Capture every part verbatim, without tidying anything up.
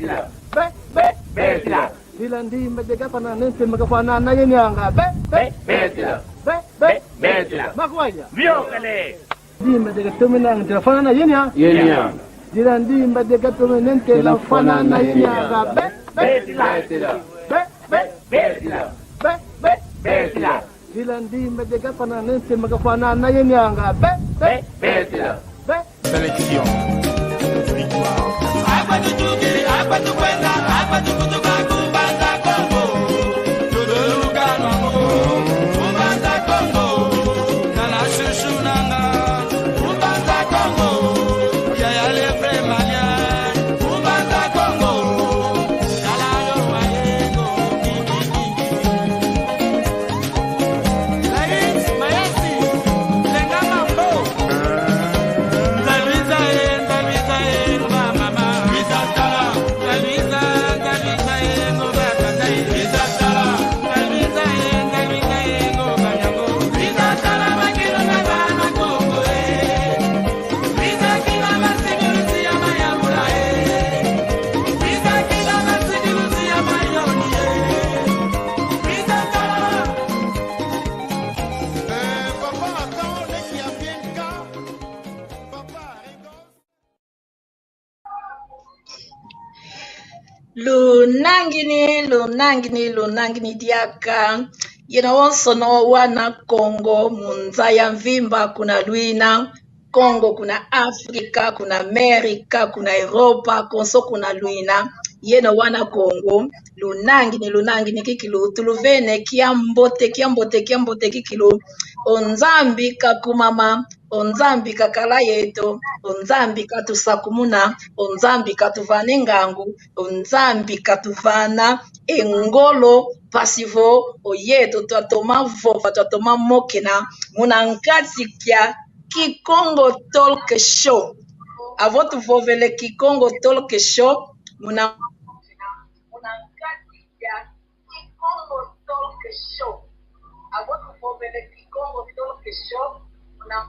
Be, be, besila. Nzila ndimba de gafana nente, magafana na yenianga. Be, be, besila. Be, be, besila. Makwaya. Vyokele. Ndimba de gatomena nte lafana na yenia. Yenia. Nzila ndimba de gatomena nte lafana na yenianga. Be, be, besila. Be, be, besila. Be, be, besila. Nzila ndimba de gafana nente, magafana na yenianga. Be, be, besila. Be. Sélection. Victoire. Lunangini, lunangini, lunangini diaka. Yeno wonsono wana Kongo, mu nza ya mvimba kuna lwina. Kongo kuna Afrika, kuna Amerika, kuna Europa, konso kuna lwina. Yeno wana Kongo, lunangini, lunangini kikilu, tuluvene kiambote, kiambote, kiambote kikilu. O Nzambi kakumama, o Nzambi kakala yeto, o Nzambi katusakumuna, o Nzambi katuvana e ngangu, o Nzambi katuvana e ngolo, mpasi vo o yeto twatoma vova, twatoma mokena, muna nkati kia Kikongo Talk Show. Avo tuvovele Kikongo Talk Show, muna, muna nkati kia Kikongo Talk Show. Avo tuvovele Kikongo Talk Show, muna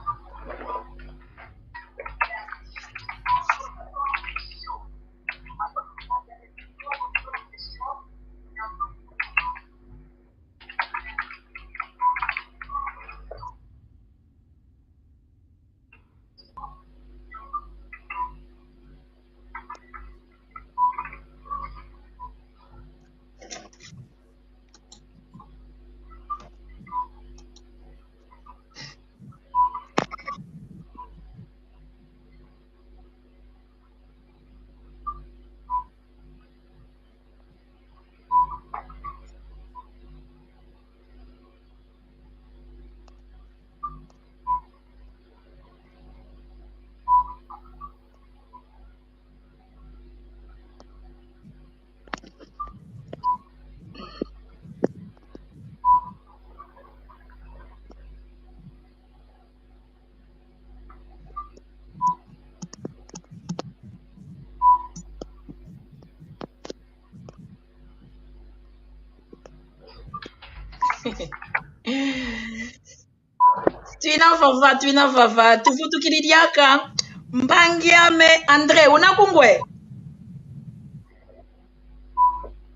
Twina vava, twina vava, tuvutukidi diaka. Mpangi ame André, una kungwe?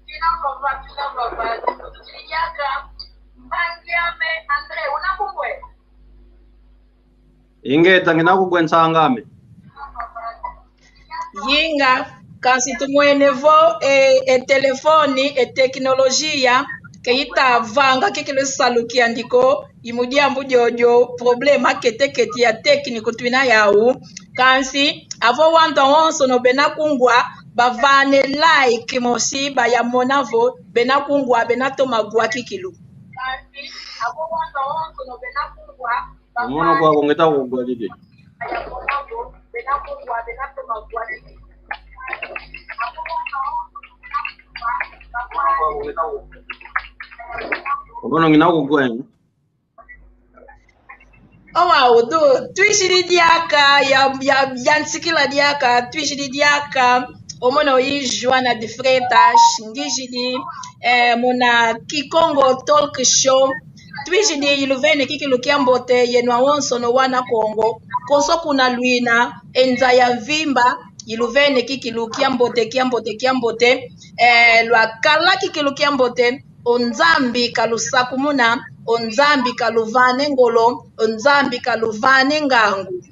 Twina vava, twina vava, tuvutukidi diaka. Mpangi ame André, una kungwe? Ingeta, ngina kungwe nsang'ame. Yinga, kansi tumwene vo, e, e telefoni, e teknolojia, ke itavanga kikilu salu kiandi ko, i mu diambu diodio, problema kete kete ya técnico twina yau. Kansi, avo wantu awonsono bena kungwa, bavane like mosi, bayamona vo, bena kungwa, bena toma gwa kikilu. Kansi, avo wantu awonsono bena kungwa, Mono kwa kungeta kugwa kiki. Mono ngina kugwa. Owa, udu, twizidi diaka, ya, ya, ya nsikila diaka, twizidi diaka. Omono i Joana de Freitas, ngizidi, eh, muna Kikongo Talk Show. Twizidi iluvene kikilu kiambote yeno awonsono wana Kongo. Konso kuna lwina, e nza ya mvimba, iluvene kikilu kiambote, kiambote, kiambote. Eh, lwakala kikilu kiambote, o Nzambi kalusakumuna, o Nzambi kaluvane ngolo, o Nzambi kaluvane ngangu.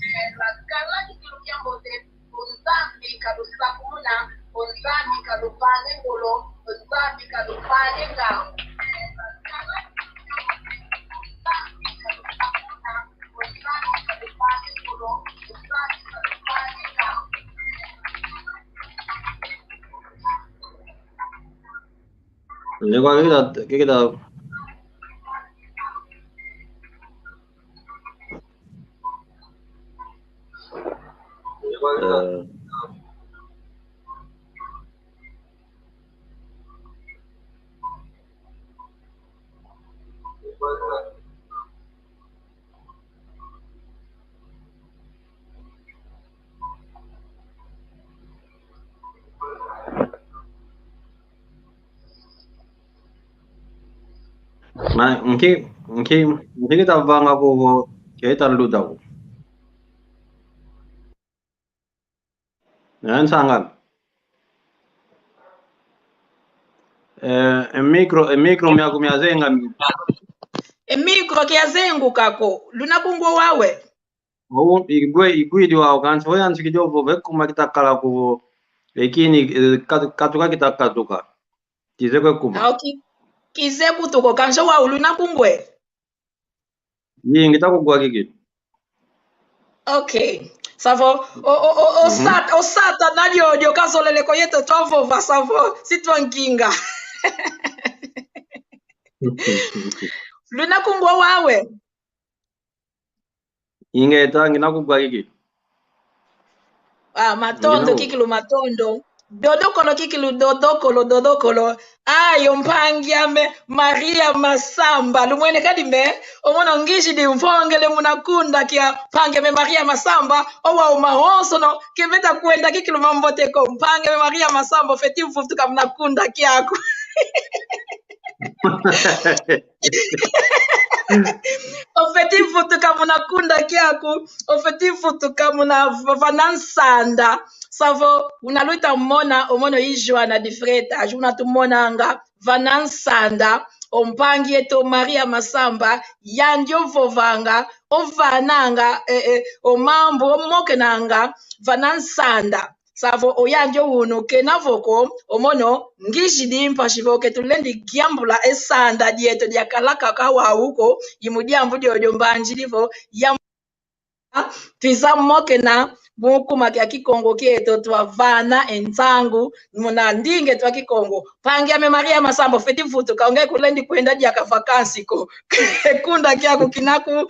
Lengua, ¿qué tal? ¿Qué tal? Eh. Ma, nki, nki, nki kitavanga kuvo, keta luta ku. Eh, nsanga. Eh, e micro, e micro miaku miazenga mi. E micro kiazenguka ko. Luna kungwa wawe. Ou, igwe, igwidi wau kansi, oya nsikidi ovo, vekuma kitakala kuvo, ekini, eh, kat-, katuka kitakatuka. Kize kwe kuma. Ah, ok. Kize kutuko, kansi wau luna kungwe. Yi, ngita kugwa kiki. Ok. Savo, o, o, o, o, mhm, sat-, o Satana diodio kazolele ko yeto twavova, savo, si twanginga. Luna kungwa wawe. Ingeta, ngina kugwa kiki. Ah, matondo, ngina ku- kikilu matondo. Dodokolo kikilu, dodokolo, dodokolo. Ayo, mpangi ame, Maria Masamba. Lumwene kadi me, omono ngizidi mvongele muna kunda kia mpangi ame Maria Masamba. Owa uma onsono, keveta kwenda kikilu mambote ko. Mpangi ame Maria Masamba, ofeti vutuka muna kunda kiaku. Ofeti vutuka muna kunda kiaku, ofeti vutuka muna v-, vana nsanda. Savo, una luta mona, omono i Joana de Freitas, una tumonanga vana nsanda, o mpangi eto Maria Masamba, yandi ovovanga, ovananga, eh, eh, o mambu, omokenanga vana nsanda. Savo oyandi owunu kena vo ko, omono, ngizidi mpasi vo ke tulendi yambula e sanda dieto diakala kaka wau ko, i mu diambu diodio mbanzidi vo, yam-, twiza mokena, mu kuma kia Kikongo kieto twavana e nsangu, muna ndinga eto a Kikongo. Mpangi ame Maria Masamba, ofeti vutuka, o nge kulendi kwenda diaka vacances ko. E kunda kiaku kina ku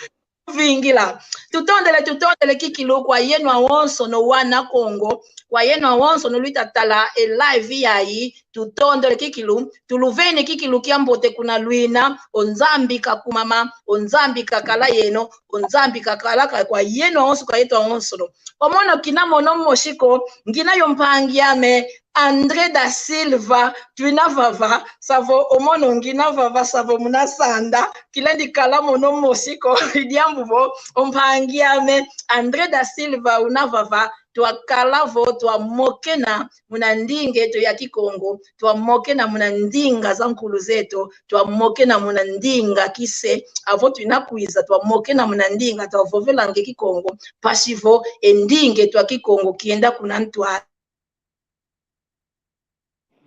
vingila. Tutondele, tutondele kikilu kwa yeno awonsono wana Kongo, kwa yeno awonsono luita tala e live yayi, tutondele kikilu, tuluvene kikilu kiambote kuna lwina, o Nzambi kakumama, o Nzambi kakala yeno, o Nzambi kakala ka-, kwa yeno awonso, kwa yeto awonsono. Omono kina mono mosi ko, ngina yo mpangi ame, André da Silva, twina vava, savo omono ngina vava, savo muna sanda, kilendi kala mono mosi ko, i diambu vo, o mpangi ame, André da Silva, una vava, twakala vo, twamokena muna ndinga eto ya Kikongo, twamokena muna ndinga za nkulu zeto, twamokena muna ndinga kise, avo twina kwiza, twamokena muna ndinga, twavovelanga e Kikongo, mpasi vo, e ndinga eto a Kikongo, kienda kuna ntwala.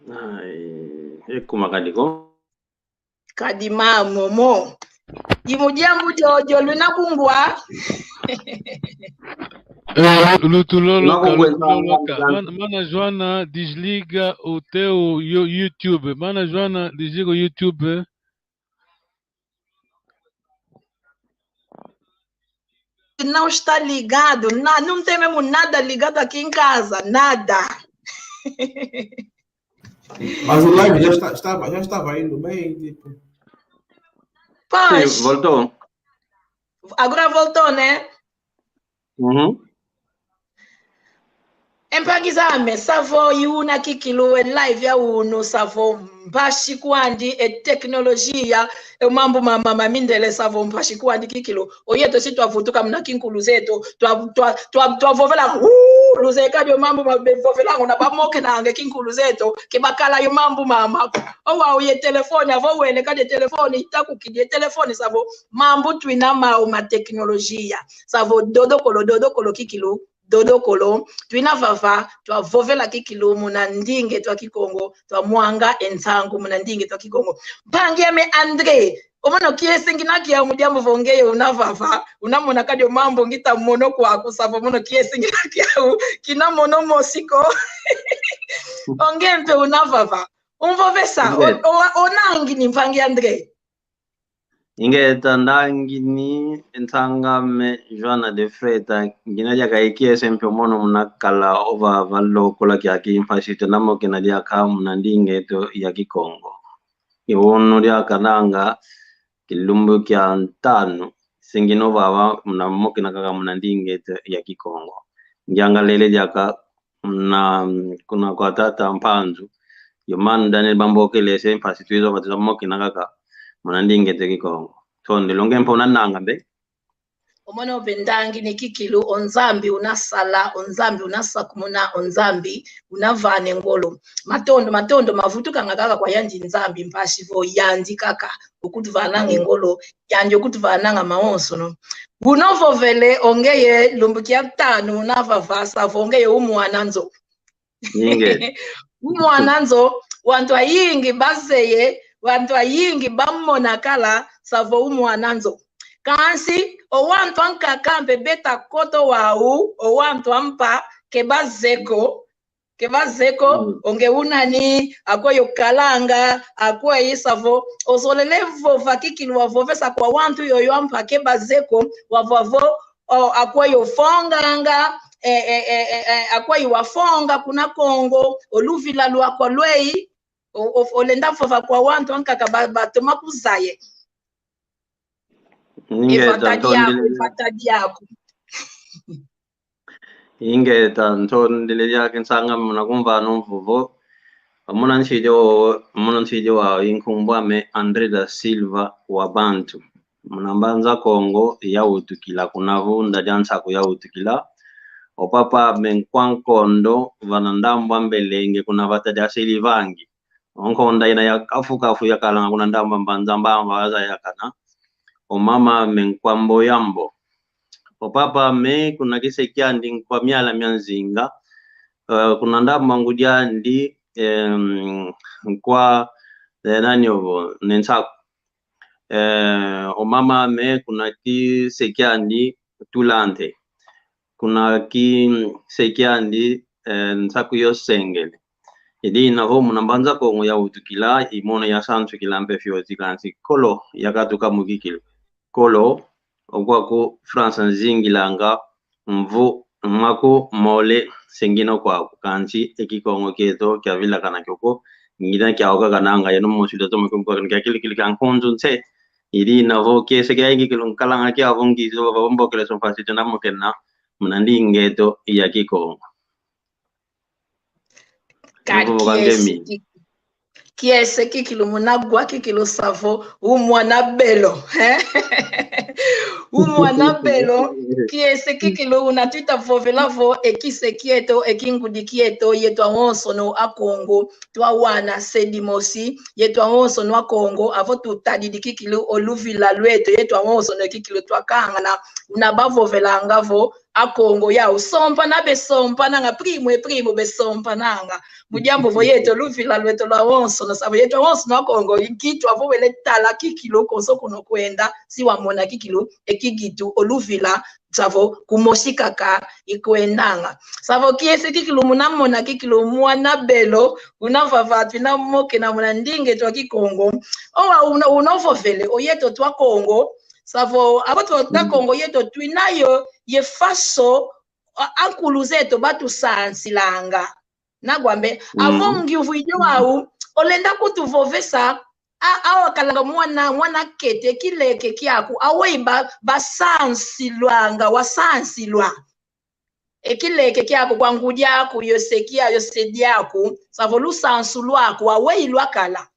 Ai, e kuma kadi ko. Kadi mamo mo. I mu diambu diodio luna kungwa. Eh, lutuloloka, lutuloloka. Mana, mana Joana, desliga o teu yo-, YouTube. Mana Joana, desliga o YouTube. Não está ligado. Na-, não tem mesmo nada ligado aqui em casa. Nada. Mas o live já está, estava, já estava indo bem, tipo. Pois. Sim, voltou. Agora voltou, né? Uhum. E mpangi zame, savo i una kikilu e live ya unu, savo mpasi kwandi e tecnologia, e mambu ma, ma, ma mindele, savo mpasi kwandi kikilu. O yeto si twavutuka muna kinkulu zeto, twa, twa, twa, twavovela, huu, luzeye kadi o mambu ma bevovelanga una bamokenanga kinkulu zeto, ke bakala yo mambu mama. O wau ye telefone, avo wele kadi telefone, itakukidi ye telefone, savo mambu twina mau ma teknolojia. Savo dodokolo, dodokolo kikilu, dodokolo, twina vava, twavovela kikilu muna ndinga eto a Kikongo, twamwanga e nsangu muna ndinga eto a Kikongo. Mpangi ame André, o mono kiese ngina kiau mu diambu vo ngeye una vava, una mona kadi o mambu ngita mono kwaku, savo mono kiese ngina kiau, kina mono mosi ko. O nge mpe una vava. Umvovesa, o, o, o nangini mpangi André? Ingeta, ndangini nsanga ame Joana de Freitas, ngina diaka e kiese mpe o mono muna kala o vava lokola kiaki mpasi twenda mokena diaka muna ndinga eto ya Kikongo. I unu diaka nanga kilumbu kia ntanu, se ngina o vava muna mokena kaka muna ndinga eto ya Kikongo. Ngiangalele diaka na, kuna kwa tata Mpanzu, yo manu Daniel Bambokele, se mpasi twiza vava twiza mokena kaka muna ndinga eto ya Kikongo. Ntondele. O nge mpe una nanga mbe? O mono mpe ndangini kikilu, o Nzambi una sala, o Nzambi una sakumuna, o Nzambi una vana e ngolo. Matondo, matondo mavutukanga kaka kwa yandi Nzambi, mpasi vo yandi kaka ukutuvananga e ngolo, yandi ukutuvananga mawonsono. Una ovovele o ngeye lumbu kia tanu una vava, savo o ngeye u mwana nzo. Inge. U mwana nzo, wantu ayingi bazeye, wantu ayingi bamona kala, savo u mwana nzo. Kansi o wantu ankaka mpe beta koto wau, o wantu ampa ke bazeye ko, ke bazeye ko, mm, o nge u nani, akweyi okalanga, akweyi, savo ozolele vova kikilu wavovesa kwa wantu yoyo ampa ke bazeye ko, wavova vo, o, akweyi ofonganga, eh, eh, eh, eh, eh, akweyi wafonga kuna Kongo, o luvila lwaku alweyi, o, o, olenda vova kwa wantu ankaka ba, batoma kuzaya. Ingeta, e vata diaku, ntondele, e vata diaku. Ingeta, ntondele diaka nsanga muna kumvana o mvovo. O muna nsidi o, o muna nsidi wau, i nkumbu ame André da Silva wa Bantu. Muna Mbanza Kongo yawutukila, kuna Vunda dia Nsaku yawutukila. O papa ame Nkwa Nkondo, vana ndambu a Mbelenge, kuna vata dia Silivangi. O nkonda ina ya kafu kafu yakalanga kuna ndambu a Mbanza Mbamba wazayakana. O mama ame Nkwa Mboyambo. O papa ame kuna kise kiandi Nkwa Miala mia Nzinga. Eh, kuna ndambu a ngudi andi, em, Nkwa, eh, nani ovo, Ne Nsaku. Eh, o mama ame kuna kise kiandi Tulante. Kuna kise kiandi, eh, Nsaku yo Sengele. I dina vo muna Mbanza Kongo yawutukila, i mono yasansukila mpe fioti kansi kolo yakatuka mu kikilu. Kolo, okwaku France nzingilanga, mvu, mwaku, mole, se ngina okwaku, kansi e Kikongo kieto kiavilakana kiokio, ngina kiau kaka nanga, yeno mosi lutoma kiokio, kia kilikili kia nkunzu nse, i dina vo kiese kia kikilu nkalanga kiavo ngizo, vavo mbokele so mpasi tuna mokena muna ndinga eto ya Kikongo. Ka kiese ki-, kiese kikilu muna wa kikilu savo, u mwana belo, eh? U mwana belo, kiese kikilu una twita vovela vo, e kise kieto, e kingudi kieto, yeto awonsono a Kongo, twawana se dimosi, yeto awonsono a Kongo, avo tutadidi kikilu o luvila lweto, yeto awonsono kikilu twakangana, una bavovelanga vo, Akongo yau sompana besompananga, primo e primo besompananga. Mu diambu vo yeto luvila lweto lwawonsono, savo yeto awonsono Akongo, i kitu avo wele tala kikilu konso kuno kwenda, si wamona kikilu, e kikitu, o luvila, savo kumosi kaka ikwendanga. Savo kiese kikilu muna mona kikilu mwana belo, una vava twina mokena muna ndinga eto a Kikongo. Owa una, una ovovele, o yeto twa Kongo, savo, avo twa, twa Kongo yeto twina yo, ye faso, a, ankulu zeto batusansilanga. Nagwambe, avo ngiuvwidi wau, olenda kutuvovesa, a, a wakalanga mwana, mwana kete, kileke kiaku, aweyi ba, basansilwanga, wasansilwa. E kileke kiaku kwa ngudi aku, yo se kia, yo se diaku, savo lusansu lwaku, aweyi lwakala.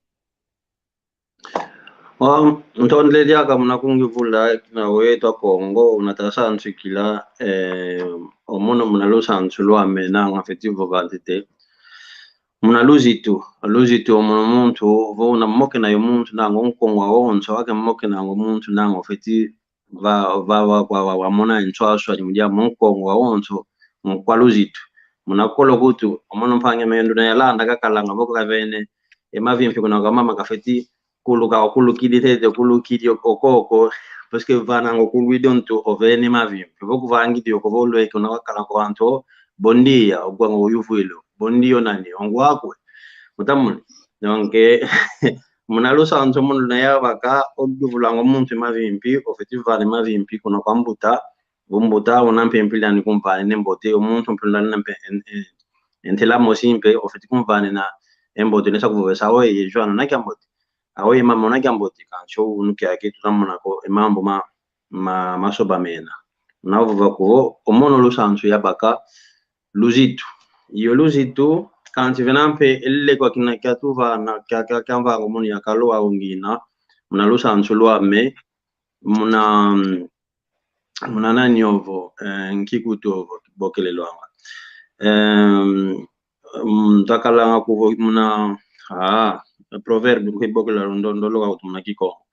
Ntondele diaka muna kungivula kina wetu a Kongo, una tasansukila, eh, o mono muna lusansu lwame nanga feti vova ntete. Muna luzitu, luzitu o mono muntu, vo una mokena yo muntu nanga o Nkongo awonso, ake mokena ngo muntu nanga feti va, va, va, va, va, va mona nswaswani mu diambu, Nkongo awonso, nkwa luzitu. Muna kolo kutu, o mono mpangi ame nduna yalanda kakalanga vo kavene e mavimpi kuna kwa mama kafeti kuluka, okulukidi tete, okulukidi okoko, parce que vana ngo kulwidi o ntu ovene mavimpi. Vo kuvangidi oko vo lweke una wakala kwa wantu, bom dia, ogwanga oyuvwilo, bom dia o nani, o ngwakwe. Mutamuni? Donc, eh, muna lusansu mono luna yabaka, ogivulanga o muntu mavimpi, ofeti vana mavimpi kuna kwa mbuta, vo mbuta una mpe mpila ni kumvana ne mbote, o muntu mpila na mpe en-, en-, entela mosi mpe, ofeti kumvana na e mbote, nesa kuvovesa, oye, João, una kiambote. Awe, mama, una kiambote, kansi o unu kiaki, tuna mona ko, e mambu ma, ma, masoba mena. Una vova ko, o mono lusansu yabaka, luzitu. Iyo luzitu, kansi vena mpe, ele kwa kina kia tuvana, kia, kia, kia mvango mono ya kalo wa ungina, muna lusansu lwame, muna, mm, muna nani ovo, eh, nki kutu ovo, bokelelwanga. Em, mm, takalanga kuvo muna, ah, proverbe kwe bokela ndo, ndolo ka kutu muna Kikongo.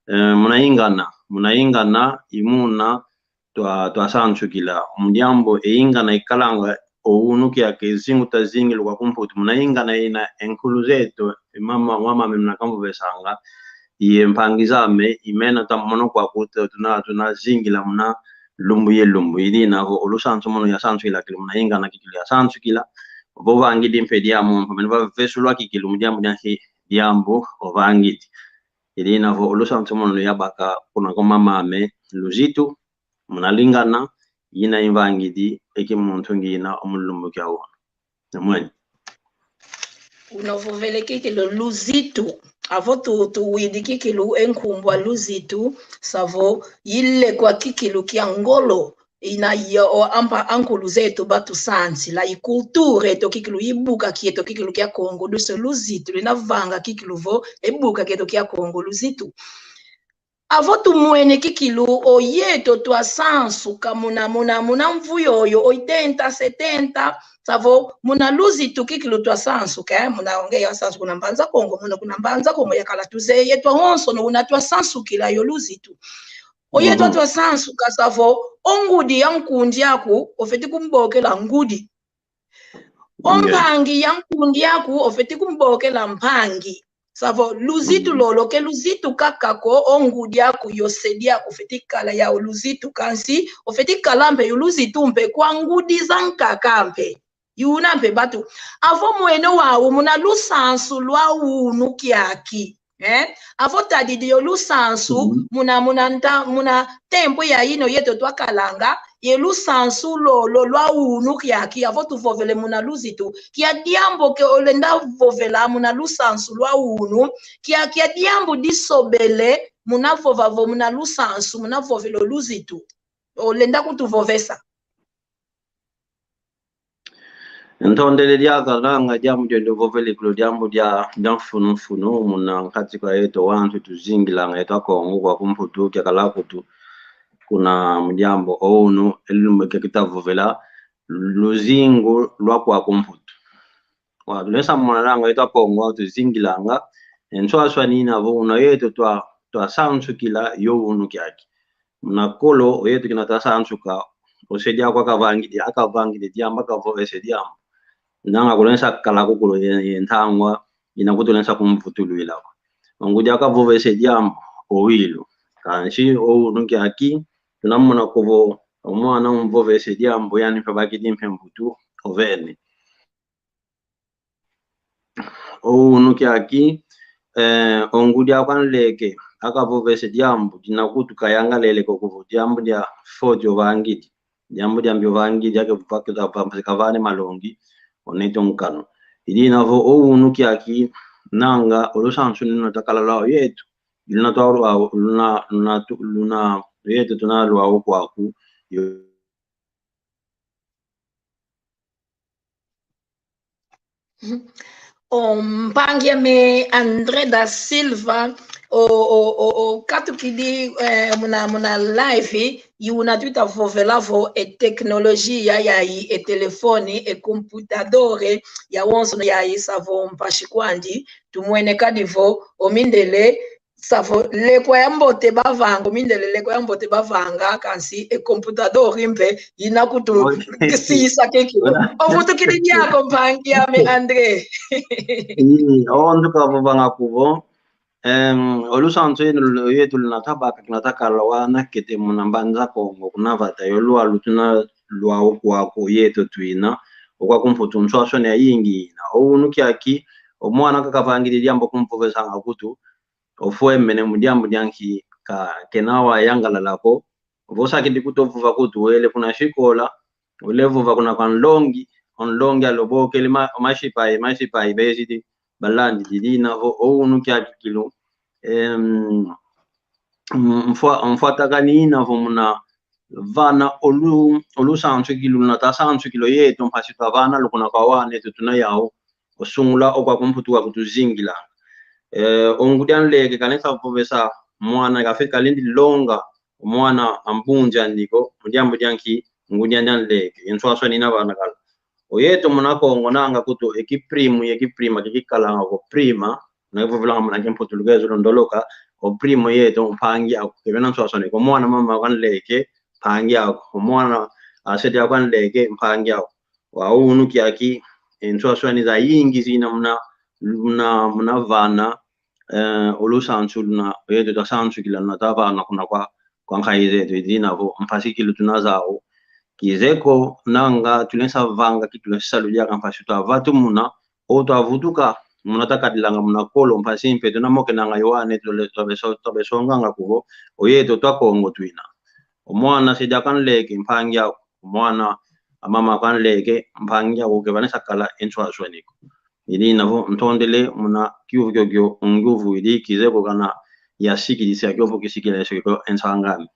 Eh, muna ingana, muna ingana, i muna twa, twasansukila. Mu diambu e ingana ikalanga o unu kiaki zingu tazingila kwa kumputu. Muna ingana ina e nkulu zetu, e mama, wamame muna kamvovesanga, i e mpangi zame, i mena twa mono kwaku tuna, tuna zingila muna lumbu ye lumbu. I dina vo o lusansu mono yasansukila kikilu muna ingana kikilu yasansukila. Vo vangidi mpe diambu, mpe mene vavesulwa kikilu mu diambu dia nki, diambu ovangidi. I dina vo o lusansu mono yabaka kuna kwa mamame, luzitu, muna lingana, ina imvangidi, e kimuntu ngina o mu lumbu kia unu. Namweni. Una vovele kikilu luzitu. Avo tu, tuwidi kikilu e nkumbu a luzitu, savo ile kwa kikilu kia ngolo, ina yo o ampa ankulu zetu batusansila, i kultura eto kikilu, i buka kieto kikilu kia Kongo, duso luzitu, lina vanga kikilu vo, e buka kieto kia Kongo, luzitu. Avo tumwene kikilu, o yeto twasansuka muna, muna, muna mvu yoyo, oitenta, setenta, savo muna luzitu kikilu twasansuka, eh, muna onge yasansuka kuna Mbanza Kongo, muna kuna Mbanza Kongo yakala tuzeye twawonsono una twasansukila yo luzitu. O yeto twasansuka savo, o ngudi ya nkundi aku, ofeti kumbokela ngudi. O mpangi ya nkundi aku, ofeti kumbokela mpangi. Savo, luzitu lolo ke luzitu kaka ko, o ngudi aku, yo se diaku, ofeti kala yau luzitu, kansi, ofeti kala mpe yo luzitu mpe kwa ngudi zankaka mpe. I una mpe batu. Avo mwene wau muna lusansu lwa unu kiaki. Eh? Avo tadidi yo lusansu, muna, muna nta-, muna tempo ya ino yeto twakalanga, ye lusansu lolo lwa unu kiaki, avo tuvovele muna luzitu. Kia diambu ke olenda vovela muna lusansu lwa unu, kia, kia diambu disobele muna vova vo muna lusansu, muna vovele o luzitu. Olenda kutuvovesa. Ntondele diaka nanga diambu dio ndivovele kulu diambu dia, dia mfunu mfunu, muna nkati kwa yeto wantu tuzingilanga yeto Akongo kwa kumputu kiakala kutu kuna mu diambu o unu, e lumbu kia kitavovela luzingu lwa kwa kumputu. Wa, tulesa mona nanga yeto Akongo tuzingilanga, e nswaswani ina vo una yeto twa, twasansukila yo unu kiaki. Muna kolo, o yeto kina twasansuka, o se diaku akavangidi, akavangidi diambu, akavovese diambu. Nanga kulesa kala kukulu ye, ye ntangwa, ina kutu lesa kumvutulwila. O ngudi akavovese diambu, o wilu. Kansi, o unu kiaki, tuna mona ko vo, o mwana umvovese diambu, yani mpe bakidi mpe mvutu, ovene. O unu kiaki, eh, o ngudi aku anleke, akavovese diambu, dina kutu kayangalele ko kuvo diambu dia foti ovangidi. Diambu diambi ovangidi, ake vovakila vampa kavane malongi, o neto nkanu. I dina vo o unu kiaki, nanga, o lusansu nina takala lwau yeto. Luna twa lwau, luna, luna tu-, luna, yeto tuna lwau kwaku, yo, O mpangi ame André da Silva, o, o, o, o, katukidi, eh, muna, muna live, i una twita vovela vo e tecnologia yayi, e telefone, e computador, yawonso yayi, savo mpasi kwandi, tumwene kadi vo, o mindele, savo lekwa yambote bavanga, o mindele lekwa yambote bavanga, kansi e computador mpe, ina kutu, kisisa kekilo. Ovutukidi diako mpangi ame André. Ii, o nduka vovanga kuvo, Em, o lusansu yeno lu-, yeto luna tabaka kina takala wana kete muna Mbanza Kongo, kuna vata yo lwalu tuna lwau kwaku yeto twina, okwa kumputu nswaswani yayingi ina. O unu kiaki, o mwana kakavangidi diambu kumvovesanga kutu, ofwemene mu diambu dianki ka, kena wayangalala ko, vo sakidi kutu ovova kutu wele kuna sikola, wele vova kuna kwa nlongi, o nlongi alobokele ma-, masipa ye, masipa ye bezidi, balandidi dina vo, o unu kiaki kilu, em, mfwa-, mfwatakani ina vo muna vana olu-, olusansu kilu, na tasansu kilu yeto, mpasi twavana lukuna kwa wane tutuna yau, osungula okwa kumputu kwa kutuzingila. Eh, o ngudi anleke kanesa vovesa mwana kafe kalendi longa, o mwana ambunzi andi ko, mu diambu dianki ngudi andi anleke, e nswaswani ina vana kala. O yeto muna Kongo nanga kutu e kiprimu, ye kiprima, kikikalanga ko prima, na kivovelanga muna kimputulukezo londoloka, o primo yeto mpangi aku, kebena nswaswani ko, mwana mama aku anleke, mpangi aku, o mwana asedi aku anleke, mpangi aku. Wa unu kiaki, e nswaswani zayingi zina muna, muna, muna vana, eh, olusansu luna, yeto tasansukila luna tavana kuna kwa, kwa nkayi zeto, idina vo, mpasi kilu tuna zau. Kizeko, nanga, tulenda vanga, ki tulenda salu diaka mpasi twavatu muna, o twavutuka, muna takadilanga muna kolo, mpasi mpe, tuna mokenanga yo wane, tule-, twabeso-, twabesonganga kuvo, o yeto twa Kongo twina. O mwana sedi aku anleke, mpangi aku, o mwana a mama aku anleke, mpangi aku, kebanesa kala e nswaswani ko. Idina vo, ntondele, muna kiuvu kiokio, ngiuvu idi, kizeko kana, yasikidisa kiuvu kisikila, yasikila, e nsangani.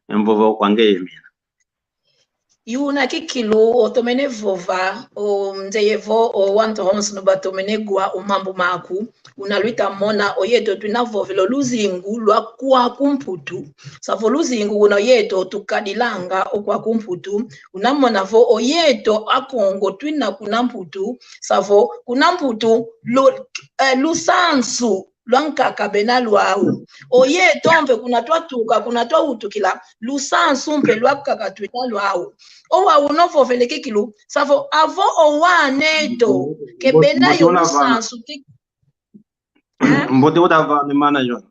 E mvovo kwa ngeye mina. I una kikilu otomene vova, o nzeye vo, o wantu onso no batomene wa o mambu maku, una lwita mona, o yeto twina vovela o luzingu lwa kwaku Mputu. Savo luzingu una yeto tukadilanga o kwaku Mputu, una mona vo o yeto a Kongo twina kuna Mputu, savo kuna Mputu lu-, eh, lusansu lwankaka bena lwau. O yeto mpe kuna twatuka, kuna twawutukila, lusansu mpe lwankaka twina lwau. O wau unovovele kikilu, savo avo o waneto, ke bena yo lusansu ki-, eh? Mbote utavane mana yo.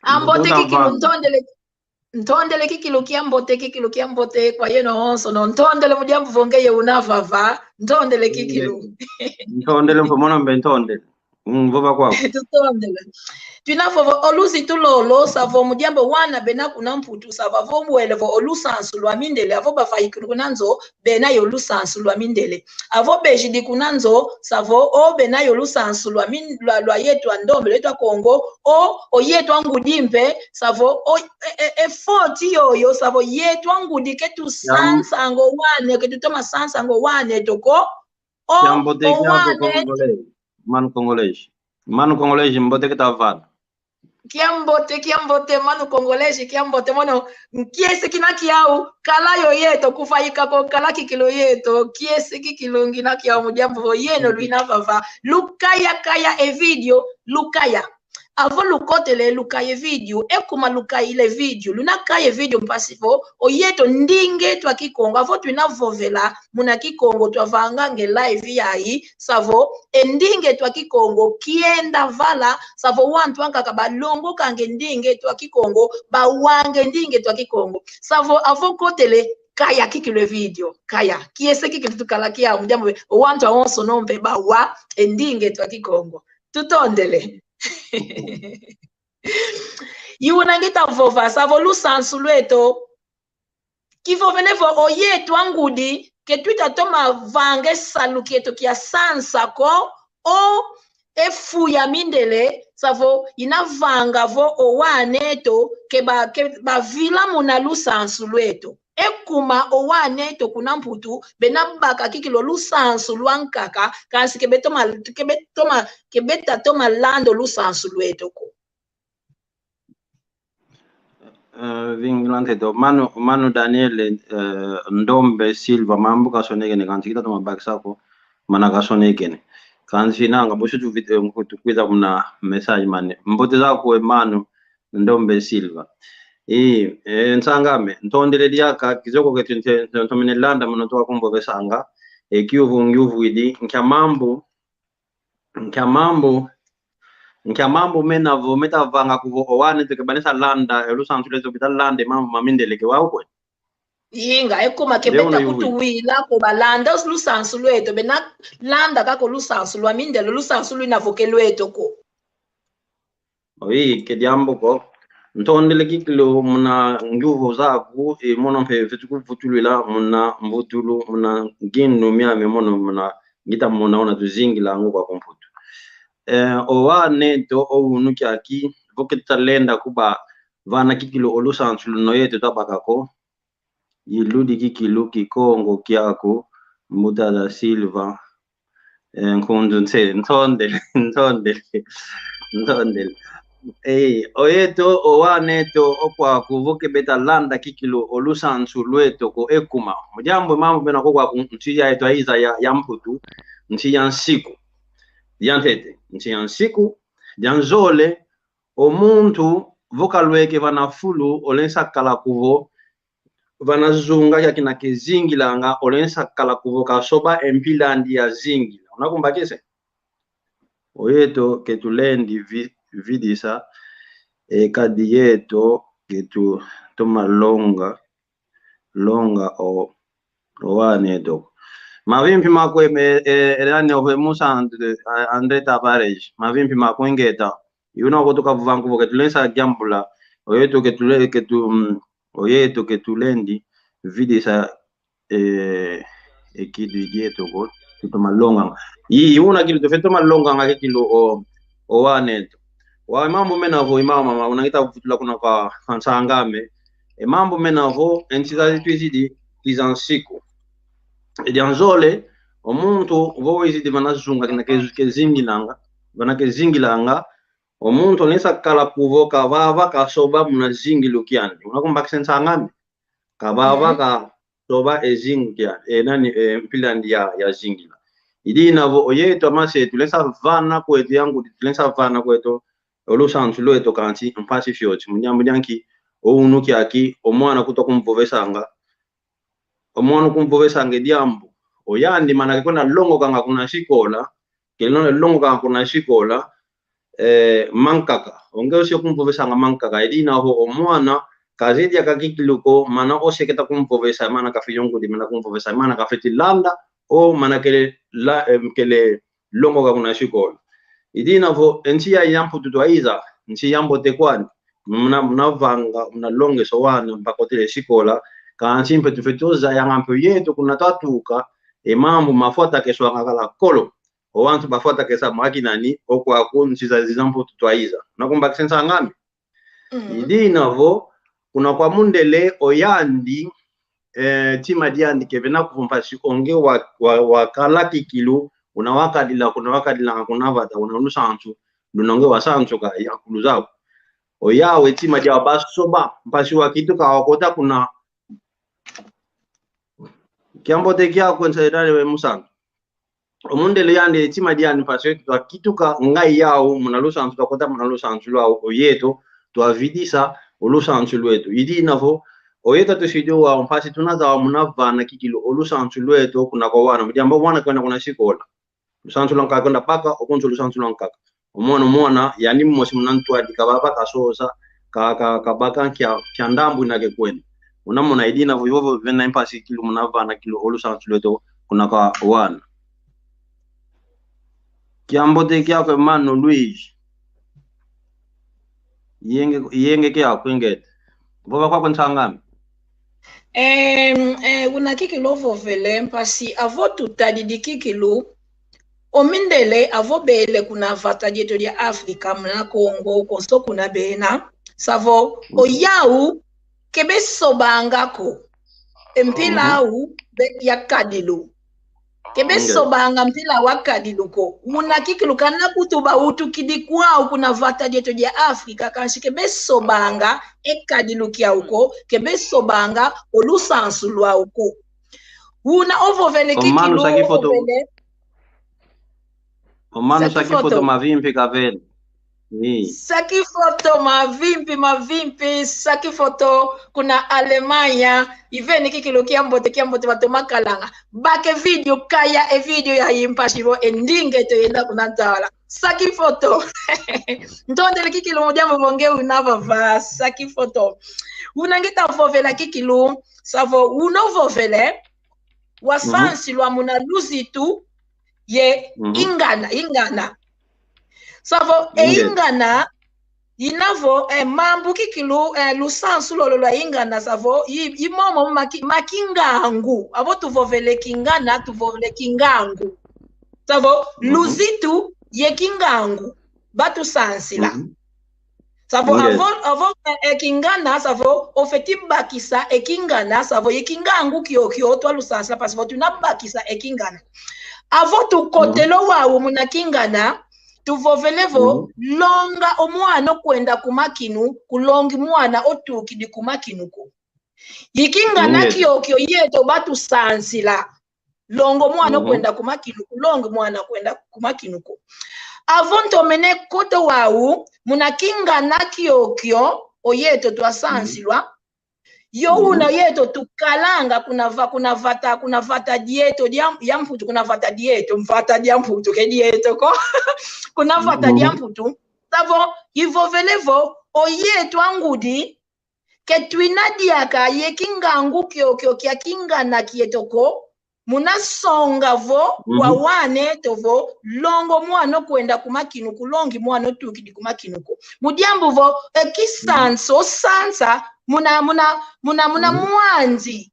A mbote kikilu, ntondele. Ntondele kikilu kiambote, kikilu kiambote kwa yeno onso, no. Ntondele mu diambu vo ngeye una vava, ntondele kikilu. Ntondele mpe mono mpe ntondele. Mm, vova kwaku. Tutondele. Twina vova o luzitu lolo, savo mu diambu wana bena kuna Mputu, savo vo mbwele vo o lusansu lwa mindele, avo bavaikulu kuna nzo, bena yo lusansu lwa mindele. Avo bezidi kuna nzo, savo o bena yo lusansu lwa min-, lwa, lwa yeto a ndombe, lwa yeto a Kongo, o, o yeto a ngudi mpe, savo o, e, e, e foti yoyo, savo yeto a ngudi ke tusansanga o wane, ke tutoma sansanga o waneto ko, o, kiambote, o kiambote wane. Congolês. Mano Congolês. Mano Congolês, mbote ke tavana. Kiambote, kiambote, mano Congolês, kiambote, mono, kiese kina kiau, kala yo yeto, kuvaika ko kala kikilu yeto, kiese kikilu ngina kiau mu diambu vo yeno lwina vava, lukaya kaya e vídeo, lukaya. Avo lukotele lukaya e vídeo, ekuma lukayile vídeo, luna kaya e vídeo mpasi vo, o yeto ndinga eto a Kikongo, avo twina vovela, muna Kikongo twavanganga e live yayi, savo e ndinga eto a Kikongo kienda vala, savo wantu ankaka balongokanga e ndinga eto a Kikongo, bawanga e ndinga eto a Kikongo. Savo avo kotele, kaya kikilu e vídeo, kaya. Kiese kikilu tukala kiau, mu diambu vo, o wantu awonso no mpe bawa e ndinga eto a Kikongo. Tutondele. I una ngita vova, savo lusansu lweto, kivovene vo o yeto a ngudi, ke twita toma vanga e salu kieto kia sansa ko, o e fu ya mindele, savo ina vanga vo o waneto, ke ba, ke bavila muna lusansu lweto. Ekuma o waneto kuna Mputu, bena baka kikilu lusansu lwankaka, kansi ke betoma, ke betoma, ke beta toma landa o lusansu lweto ko. Eh, vingilante do. Mano, mano Daniel, eh, Ndombe Silva, mambu kasonekene, kansi kita toma bakisa ko, mana kasonekene. Kansi nanga, busu tu vit-, eh, kutu kwiza muna message mane. Mbote zaku e mano Ndombe Silva. I, eh, nsang'ame, ntondele diaka, kizoko ke tu nte-, nte-, ntomene landa, muna tuka kumbo besanga, e kiuvu, ngiuvu idi, nkia mambu, nkia mambu, nkia mambu mena vo, meta vanga kuvo, o wane tuke banesa landa, e lusansu lweto beta landa, e mambu ma mindele ke wau kwe. Inga, e kuma ke beta kutuwila ko balanda lusansu lweto, bena landa kako lusansu lwa mindele, lusansu lwina vo ke lweto ko. Oyi, ke diambu ko. Ntondele kikilu muna ngiuvu zaku, e mono mpe feti kuvutulwila muna mvutulu, muna ngindu miame mono muna ngita mona ona tuzingila ngo kwa kumputu. Eh, o wane to o unu kiaki, vo keta lenda kuba vana kikilu o lusansu luno yeto tabaka ko, iludi kikilu Kikongo kiaku, Mbuta da Silva, eh, Nkundu nse, ntondele, ntondele, ntondele. Eh, o yeto, o wane to, o kwaku, vo ke beta landa kikilu o lusansu lweto ko e kuma. Mu diambu mambu mena ko kwaku, nsi ya yeto aiza ya, ya mputu, nsi ya nsiku. Diantete, nsi ya nsiku, dia nzole, o muntu, vo kalweke vana fulu, olensa kala kuvo, vana zunga kia kina ke zingilanga, olensa kala kuvo kasoba e mpila andi ya zingila. Una kumbakese? O yeto ke tulendi vi-, vidisa, e kadi yeto ke tu toma longa, longa o, o wane to. Mavimpi makwe me, e, e, ane ove Musa André, a-, André Tavares. Mavimpi makwe ngeta. Yuna ko tuka vuvanku vo ke tulensa diambula. O yeto ke tule-, ke tu, mm, o yeto ke tulendi vidisa, eh, e kidu dieto ko, tutoma longanga. I, una kilu tufeti toma longanga kikilu o, o wane to. Wa mambu mena vo, i mama, ma, una ngita vutula kuna kwa, kwa nsang'ame. E mambu mena vo, e nsi zazi twizidi, kiza nsiku. E dia nzole, o muntu, vo wizidi vana zunga, kina ke, ke zingilanga, vana ke zingilanga, o muntu olensa kala kuvo kavava kasoba muna zingilu kiandi. Una kumbakisa nsang'ame? Kavava kasoba e zingilu kiandi. E nani, e mpila andi ya, ya zingila. I dina vo o yeto amase tulensa vana kweto yangudi tulensa vana kweto o lusansu lweto kansi mpasi fioti. Mu diambu dia nki, o unu kiaki, o mwana kuta kumvovesanga. O mwana kumvovesanga e diambu. O yandi mana ke kwenda longokanga kuna sikola, ke longo-, longokanga kuna sikola, eh, mankaka. O nge osi kumvovesanga mankaka. I dina vo o mwana, kazidi aka kikilu ko, mana osi keta kumvovesa, mana kafeti yangudi, mana kumvovesa, mana kafeti landa, o mana kele la, em, kele longoka kuna sikola. I dina vo, e nsi ya, ya mputu twaiza, nsi ya mbote kwani, muna, muna vanga, muna longesa o wana, mpaka otele sikola, kansi mpe tufeti ozayanga mpe yeto kuna twatuka, e mambu mafwata keswanga kala kolo. O wantu bafwata kesa mwakinani, o kwaku nsi zazi za mputu twaiza. Una kumbakisa nsang'ame? I dina vo, kuna kwa mundele o yandi, eh, tima diandi kevena kuvo mpasi o nge wa, wa, wakala kikilu, una wakadila, kuna wakadila, kuna vata, kuna lusansu, luna o nge wasansuka, ya kulu zau. O yau e tima dia basoba, mpasi wakituka wakota kuna. Kiambote kiaku nsaidale we musantu. O mundele yandi e tima diandi mpasi yeto twakituka ngai yau muna lusansu, twakota muna lusansu lwau, o yeto twavidisa o lusansu lweto. I dina vo, o yeto tusidi wau mpasi tuna zau muna vana kikilu o lusansu lweto kuna kwa wana. Mu diambu wana kwenda kuna sikola. Lusansu lwankaka kwenda baka, o kunso lusansu lwankaka. O mwana, o mwana, yani mosi muna ntwadi, kavava kasosa, ka, ka, kabaka nkia, nkia ndambu ina ke kwenda. Una mona i dina vo, i vovo vena mpasi kikilu muna vana kikilu o lusansu lweto kuna kwa wana. Kiambote kiaku e mano Luis. Yenge, yenge kiaku ingeta. Vova kwaku nsang'ame. Em, eh, una kikilu ovovele mpasi avo tutadidi kikilu. O mindele avo bele kuna vata dieto dia Afrika, muna Kongo, konso kuna bena. Savo, o yau, ke besobanga ko. E mpila au, be ya kadilu. Ke besobanga mpila wa kadilu ko. Muna kikilu kana kutu bawutukidi kwau kuna vata dieto dia Afrika, kansi ke besobanga e kadilu kiau ko, ke besobanga o lusansu lwau ko. Una ovovele kikilu, ovovele. Omanu, saki foto mavimpi kavele. Saki foto mavimpi, mavimpi, saki foto kuna Alemanha. Iveni kikilu kiambote, kiambote, batoma kalanga. Bake video, kaya e video ya impasi vo e ndinga eto yenda kuna ntala. Saki foto. Ntondele kikilu mu diambu vo nge una vava, saki foto. Una ngita vovela kikilu, savo una ovovele, wasansilwa muna luzitu ye ingana, ingana. Savo e ingana, inavo, eh, mambu kikilu, eh, lusansu lolo lwa ingana, savo i, i momo maki, makingangu. Avo tuvovele kingana, tuvovele kingangu. Savo luzitu ye kingangu batusansila. Savo avo, avo, eh, eh, kingana, savo ofeti bakisa e kingana, savo ye kingangu kiokio twalusansila, mpasi vo tuna bakisa e kingana. Avo tukotele o wau muna kingana, tuvovele vo, longa o mwana okwenda ku makinu, kulongi mwana otukidi ku makinu ko. Ye kingana kiokio yeto batusansila. Longa o mwana okwenda ku makinu, kulongi mwana kwenda ku makinu ko. Avo ntomene kota o wau muna kingana kiokio o yeto twasansilwa. Yo una yeto tukalanga kuna va, kuna vata, kuna vata dieto dia, dia Mputu, kuna vata dieto, mvata dia Mputu ke dieto ko. Kuna vata dia Mputu. Savo ivovele vo o yeto angudi, ke twina diaka ye kingangu kiokio kia kingana kieto ko, muna songa vo kwa wana eto vo, longa o mwana okwenda ku makinu, kulongi mwana otukidi ku makinu ko. Mu diambu vo, e kisansa, osansa, muna, muna, muna, muna mwanzi.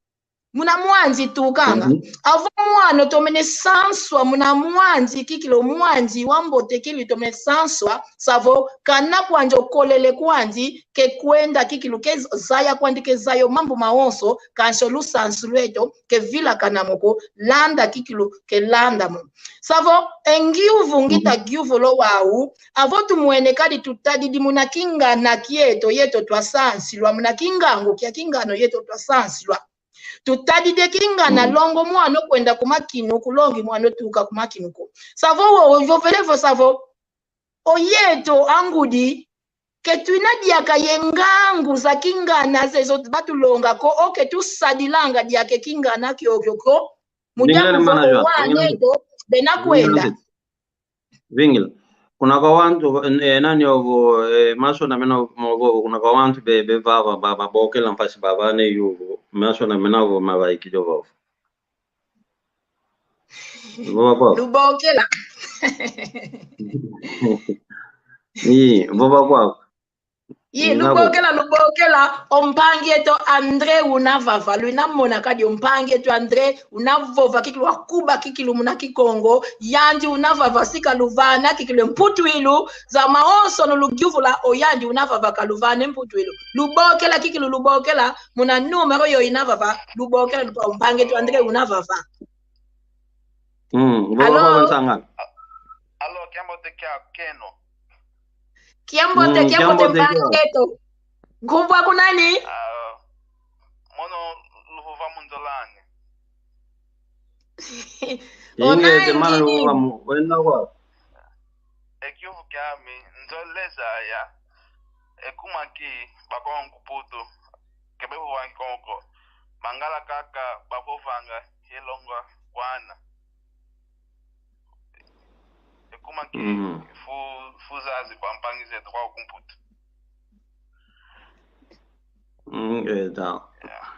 Muna mwanzi tukanga. Avo mwana otomene sanswa muna mwanzi, kikilu mwanzi wambote kikilu tomene sanswa, savo kana kwandi okolele kwandi, ke kwenda kikilu ke zaya kwandi, ke zaya o mambu mawonso, kansi o lusansu lweto ke vilakana mo ko, landa kikilu ke landa mo. Savo e ngiuvu ngita giuvula o wau, avo tumwene kadi tutadidi muna kingana kieto yeto twasansilwa, muna kingangu kia kingana yeto twasansilwa. Tutadidi e kingana, longa o mwana okwenda ku makinu, kulongi mwana otuka ku makinu ko. Savo wo, ovovele vo savo o yeto angudi, ke twina diaka ye ngangu za kingana zezo batulonga ko, o ke tusadilanga diaka e kingana kiokio ko. Mu diambu vo o wana eto bena kwenda. Vingila. Kuna kwa wantu, eh, nani ovo, eh, masona mena ovo, kuna kwa wantu be, bevava, ba, babokela mpasi bavane yuvu, masona mena ovo mavaikidi ovo. Vova kwa. Lubokela. Ii, vova kwa. Yi, lubokela, lubokela, o mpangi eto André una vava, luna mona kadi o mpangi eto André una vova kikilu, wakuba kikilu muna Kikongo, yandi una vava si kaluvana kikilu e mputu ilu, za mawonso no lugiuvula, o yandi una vava kaluvana e mputu ilu. Lubokela kikilu, lubokela, muna numero yo ina vava, lubokela, lupa o mpangi eto André una vava. Mm, vova kwa nsanga. Alo, kiambote kia keno. Kiambote, mm, kiambote, kiambote mpangi eto. Nkumbu aku nani? Ah, mono Luvuva Munzolani. Ingete mana Luvuva mu, wenda kwa. E kiuvu kiami, nzolele zaya. E kuma ki, Bakongo ku Putu, ke bevovanga Kikongo ko. Mangala kaka bavovanga ye longa kwana. E kuma ki, mm, fu, fu zazi kwa mpangi zeto kwa ku Mputu. Mm, eh, ta. Yeah.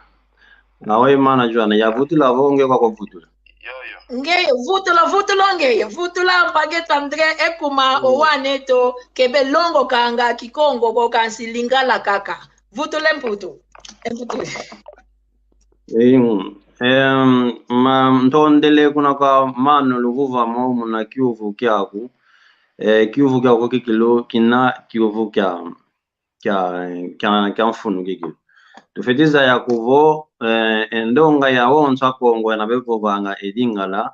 Ngeye mana Joana, yavutula vo nge kwa kuvutula. Yo, yo. Ngeye, vutula, vutula, ngeye, vutula, mpangi eto André, e kuma, mm, o wana eto ke belongokanga Kikongo ko kansi Lingala kaka. Vutula e mputu. E mputu. Em, em, ma, ntondele kuna kwa mano Luvuva mo muna kiuvu kiaku. Eh, kiuvu kiaku kikilu, kina kiuvu kia, kia, kia, kia mfunu kikilu. Tufeti zaya kuvo, eh, e ndonga yawonso a Kongo yana bevovanga e Lingala,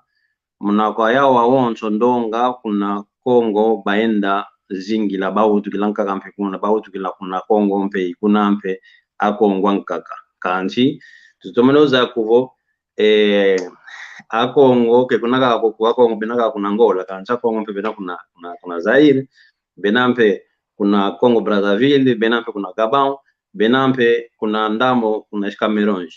muna kwa yawu awonso ndonga kuna Kongo bayenda zingila, bawutukila nkaka mpe kuna, bawutukila kuna Kongo mpe, kuna mpe Akongo ankaka. Kansi tutomene zaya kuvo, eh, Akongo ke kuna kaka ku Akongo, bena kaka kuna Angola, kansi Akongo mpe bena kuna, kuna, kuna Zaire, bena mpe kuna Congo Brazzaville, bena mpe kuna Gabon, bena mpe kuna ndambu kuna Cameroun.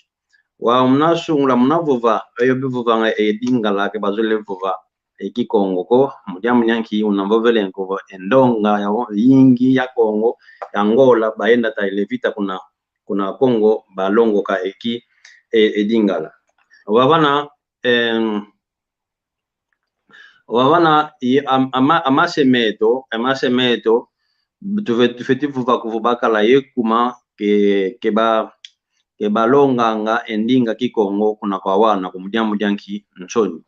Wau muna sungula muna vova, eyo bevovanga e Lingala, ke bazolele vova e Kikongo ko, mu diambu dia nki? Una mvovele nkuvo e ndonga ya wo-, yingi ya Kongo, ya Angola, bayenda tayile vita kuna, kuna Kongo, balongoka e ki-, e, e Lingala. Wau vana, em, Wau vana i-, am-, ama-, amase meto, amase meto, tufe-, tufeti vova kuvo bakala ye kuma ke, ke ba-, ke balonganga e ndinga Kikongo kuna kwa wana, ku mu diambu dia nki? Nsoni.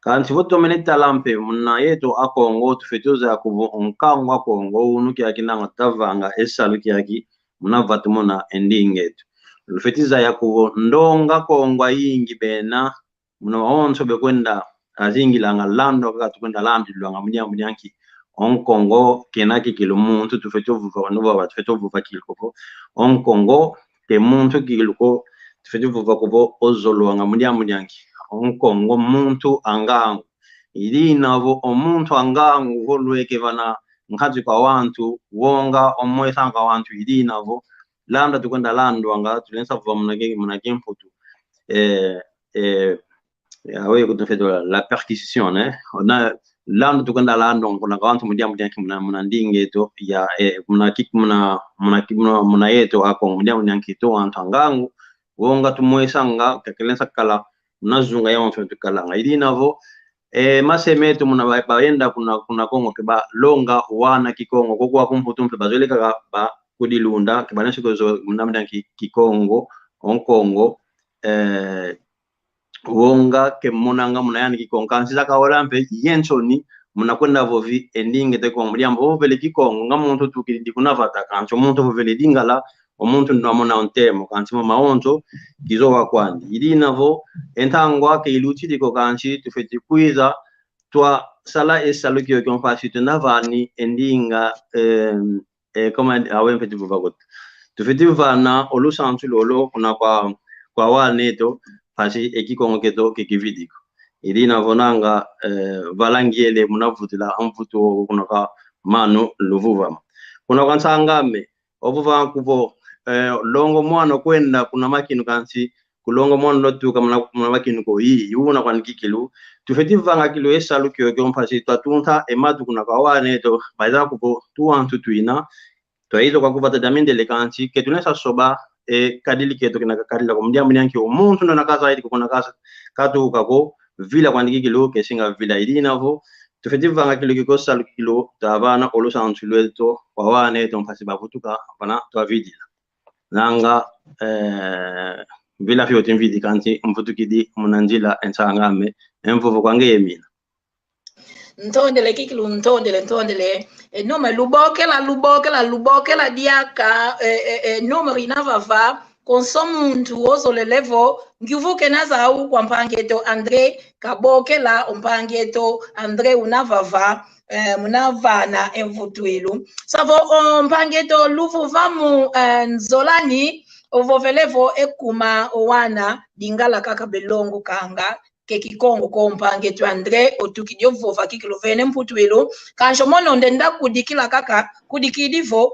Kansi vo tomene tala mpe muna yeto Akongo, tufeti zaya kuvo o nkangu wa Kongo unu kiaki nanga tavanga e salu kiaki muna vatumuna e ndinga eto. Lufeti zaya kuvo ndonga Kongo ayingi bena muna mawonso bekwenda azingilanga, landwa kaka tukwenda landilwanga mu diambu dia nki? O Nkongo kena kikilu muntu, tufeti vova, no baba, tufeti vova kikilu kuvo o Nkongo ke muntu kikilu ko, tufeti vova kuvo ozolwanga mu diambu dia nki? O Nkongo muntu a ngangu. I dina vo o muntu a ngangu vo lweke vana nkati kwa wantu, wonga omwesanga wantu, i dina vo landa tukwenda landwanga, tulensa vova muna ki-, muna kimputu. Eh, eh, Ya, oui, kutu feto la, la perquisition, eh. Ona, landa tukwenda landwanga kuna kwa wantu mu diambu dia nki? Muna, muna ndinga eto ya, eh, muna ki-, muna, muna ki-, muna, muna yeto Akongo, mu diambu dia nki? Tuwantu a ngangu, wonga tumwesanga, kakelensa kala muna zunga yawonso tukalanga. I dina vo, eh, mase meto muna ba-, bayenda kuna, kuna Kongo ke balonga wana Kikongo, ko kwa kumputu mpe bazolele kaka ba kudilunda, ke balensa kuzola muna, muna ki-, Kikongo, o Nkongo, eh, wonga ke monanga muna yani Kikongo. Kansi zaka wala mpe ye nsoni muna kwenda vovi e ndinga eto Kikongo. Mu diambu vovele Kikongo, nga muntu tukidi kuna vata, kansi o muntu vovele Lingala, o muntu ndo amona o ntemo, kansi mama wonso kizowa kwandi. I dina vo, e ntangwa ke ilutidi ko, kansi tufeti kwiza twasala e salu kiokio mpasi tunavani e ndinga, em, eh, koma awe mpe tuvova kweto. Tufeti vana o lusansu lolo kuna kwa, kwa waneto, mpasi e Kikongo kieto ke kividi ko. I dina vo nanga, eh, vala ngiele muna vutila mvutu wo kuna kwa mano luvuvama. Kuna kwa nsang'ame, ovova kuvo, eh, longo mwana kwenda kuna makinu kansi, kulonga mwana lwatuka muna, muna makinu ko, i, i una kwani kikilu. Tufeti vanga kikilu e salu kiokio mpasi twatunta e matu kuna kwa waneto, baiza kuvo tuwantu twina, twaiza kwa kuvata dia mindele kansi, ke tulensa soba, e kadili kieto kina kakadila ko. Mu diambu dia nki? O muntu ndo nakazaidi ko, kuna kasa, katuka ko, vila kwani kikilu, ke singa vila. I dina vo, tufeti vanga kikilu kiokio, salu kikilu, twavana o lusansu lweto kwa waneto mpasi bavutuka, vana twavidila. Nanga, eh, vila fioti mvidi kansi mvutukidi muna nzila e nsang'ame, e mvovo kwa ngeye mina. Ntondele kikilu, ntondele, ntondele. E, numa lubokela, lubokela, lubokela diaka, e, e, e, numa ina vava, konso muntu ozolele vo, ngiuvu kena zau kwa mpangi eto André Kabokela, o mpangi eto André una vava, eh, muna vana e mvutwilu. Savo, o, mpangi eto Luvuvamu, eh, Nzolani, ovovele vo e kuma o wana Lingala kaka belongokanga, ke Kikongo ko. Mpangi eto André, otukidi ovova kikilu vene mvutwilu. Kansi mono ndenda kudikila kaka, kudikidi vo,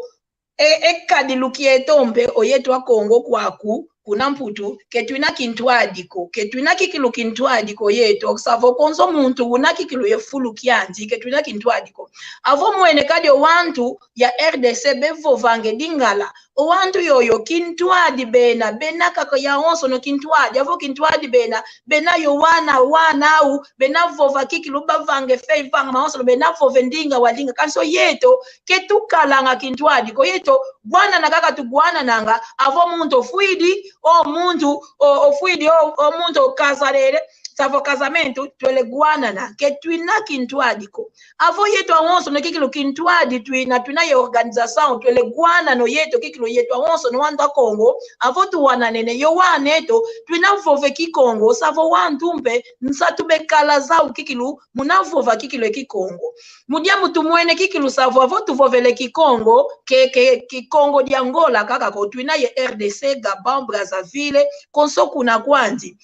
e, e kadilu kieto mpe, o yeto Akongo kwaku, kuna Mputu, ke twina kintwadi ko, ke twina kikilu kintwadi ko yeto, savo konso muntu una kikilu ye fulu kiandi, ke twina kintwadi ko. Avo mwene kadi o wantu ya R D C bevovanga e Lingala, o wantu yoyo kintwadi bena, bena kaka yawonsono kintwadi, avo kintwadi bena, bena yo wana, wana au, bena vova kikilu bavanga e fei vanga mawonsono, bena vova e ndinga walinga, kansi o yeto, ke tukalanga kintwadi ko, yeto, gwanana kaka tugwanananga, avo muntu ofwidi, o muntu, o, ofwidi, o, o muntu okazalele, Savo casamento, twele gwanana, ke twina kintwadi ko. Avo yeto awonsono kikilu kintwadi twina, twina ye organização, twele gwanano yeto kikilu yeto awonsono wantu a Kongo, avo tuwananene, yo waneto, twina vova e Kikongo, savo wantu mpe, nsatu bekala zau kikilu, muna vova kikilu e Kikongo. Mu diambu tumwene kikilu savo avo tuvovele Kikongo, ke, ke, Kikongo dia Angola kaka ko, twina ye R D C, Gabon, Brazzaville, konso kuna kwandi.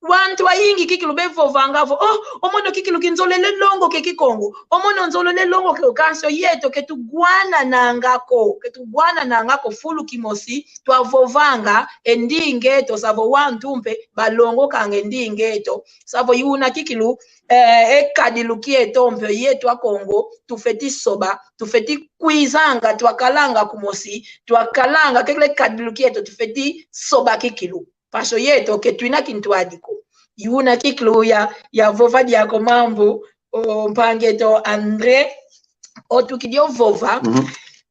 Wantu ayingi kikilu bevovanga vo, oh, o mono kikilu kinzolele longoka e Kikongo, o mono nzolele longoka e, kansi yeto ke tugwanananga ko, ke tugwanananga ko fulu kimosi, twavovanga e ndinga eto, savo wantu mpe balongokanga e ndinga eto. Savo i una kikilu, eh, e kadilu kieto mpe yeto a Kongo, tufeti soba, tufeti kwizanga, twakalanga kumosi, twakalanga kekele kadilu kieto, tufeti soba kikilu. Kansi yeto ke twina kintwadi ko. I una kikilu ya, yavova diako mambu, o, mpangi eto André, otukidi ovova. Mhm.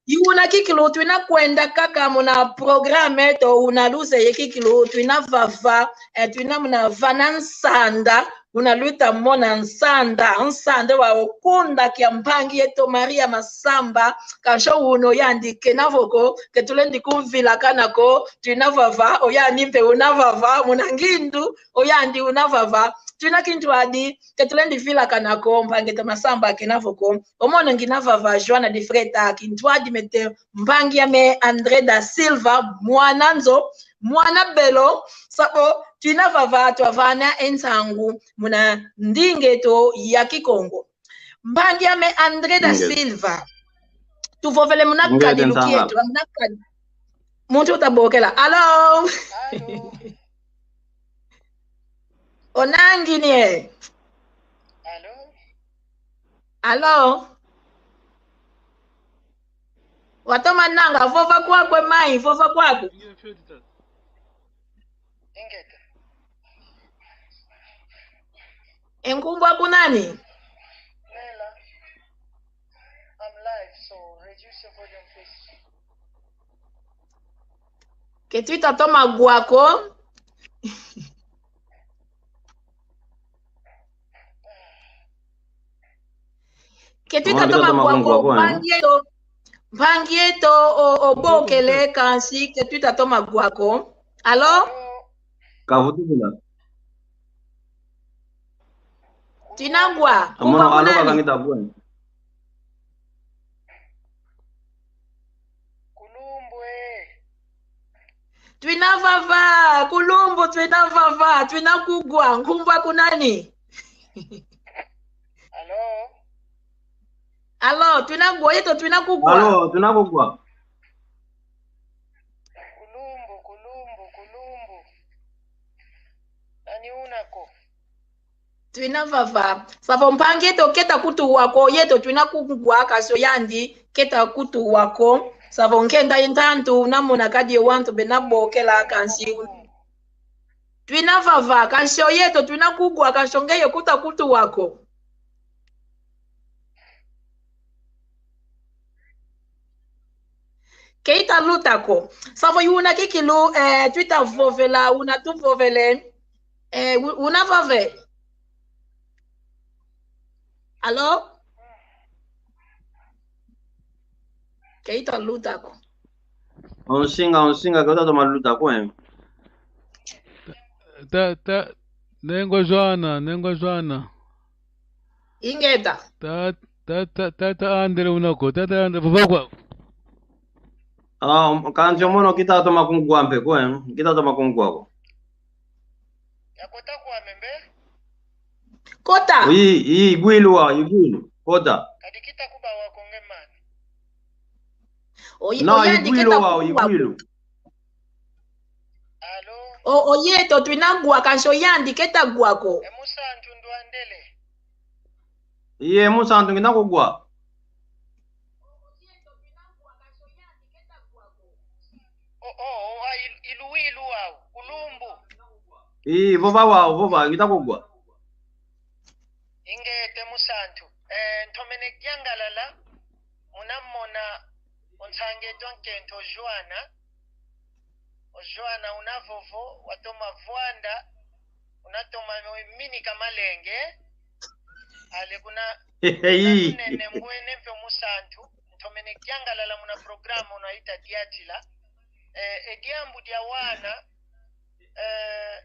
I una kikilu twina kwenda kaka muna programa eto, una luzeye kikilu twina vava, eh, twina muna vana nsanda, una lwita mona nsanda, nsanda wa okunda kia mpangi eto Maria Masamba, kansi una oyandi kena vo ko, ke tulendi kuvilakana ko, twina vava, oyandi mpe una vava, muna ngindu, oyandi una vava, twina kintwadi, ke tulendi vilakana ko, mpangi eto Masamba kena vo ko. O mono ngina vava Joana de Freitas, kintwadi mete mpangi ame André da Silva, mwana nzo, mwana belo, savo twina vava twavana e nsangu muna ndinga eto ya Kikongo. Mpangi ame André da Silva, tuvovele muna kadilu kieto, muna kadi-, muntu uta bokela. Alo? Alo? Onangini e? Alo? Alo? Watoma nanga, vova kwaku e mai, vova kwaku. Ingeta. E nkumbu aku nani? Nela. I'm live, so reduce your volume, please. Ke tuita toma gwa ko. Ke tuita toma gwa ko, mpangi eto, mpangi eto o, obokele kansi ke tuita toma gwa ko. Alo? Kavutukila. Twina gwa. Amono, alo, bakangita bwe. Kulumbu e. Twina vava, kulumbu, twina vava, twina kugwa, nkumbu aku nani? Alo? Alo, twina gwa, yeto twina kugwa. Alo, twina kugwa. Kulumbu, kulumbu, kulumbu. Nani una ko? Twina vava. Savo mpangi eto keta kutuwa ko, yeto twina kugwa, kansi oyandi keta kutuwa ko. Savo nkenda ye ntantu, namona kadi ye wantu bena bokela, kansi twina vava, kansi oyeto twina kugwa, kansi ongeye kuta kutuwa ko. Keita luta ko. Savo i una kikilu, eh, tuita vovela, una tuvovele. Eh, u-, una vave. Alo? Keita luta ko. Onsinga, onsinga, keita toma luta ko, eh. Ta, ta, nengwa Joana, nengwa Joana. Ingeta. Ta, ta, ta, tata Andre una ko, tata Andre, vava kwa. Ah, um, kansi o mono kita toma kungwa mpe ko, eh? Kita toma kungwa ko. Ya kota kwa membe? Kota. Iyi, iyi, igwilu wa, igwilu. Kota. Kadi kita kuba wa ko nge mani. Oyi-, no, oyandi igwilu keta wa, kugwa ko. Igwilu. Alo? O, oyeto twina gwa, kansi oyandi keta gwa ko. E musantu ndwandele. Iye, musantu ngina kugwa. O, o, o, a, il-, iluwilu wau, kulumbu. Ii, vova wau, vova, ngita kugwa. Ingeta musantu. Eh, ntomene diangalala, muna mona o nsangi eto a nkento Joana. O Joana una vovo, watoma vwanda, Unatoma minika malenge. Ale kuna, kuna munene, ngwene mpe musantu. Ntomene kiangalala muna programa una ita diatila. Eh, e diambu dia wana, eh,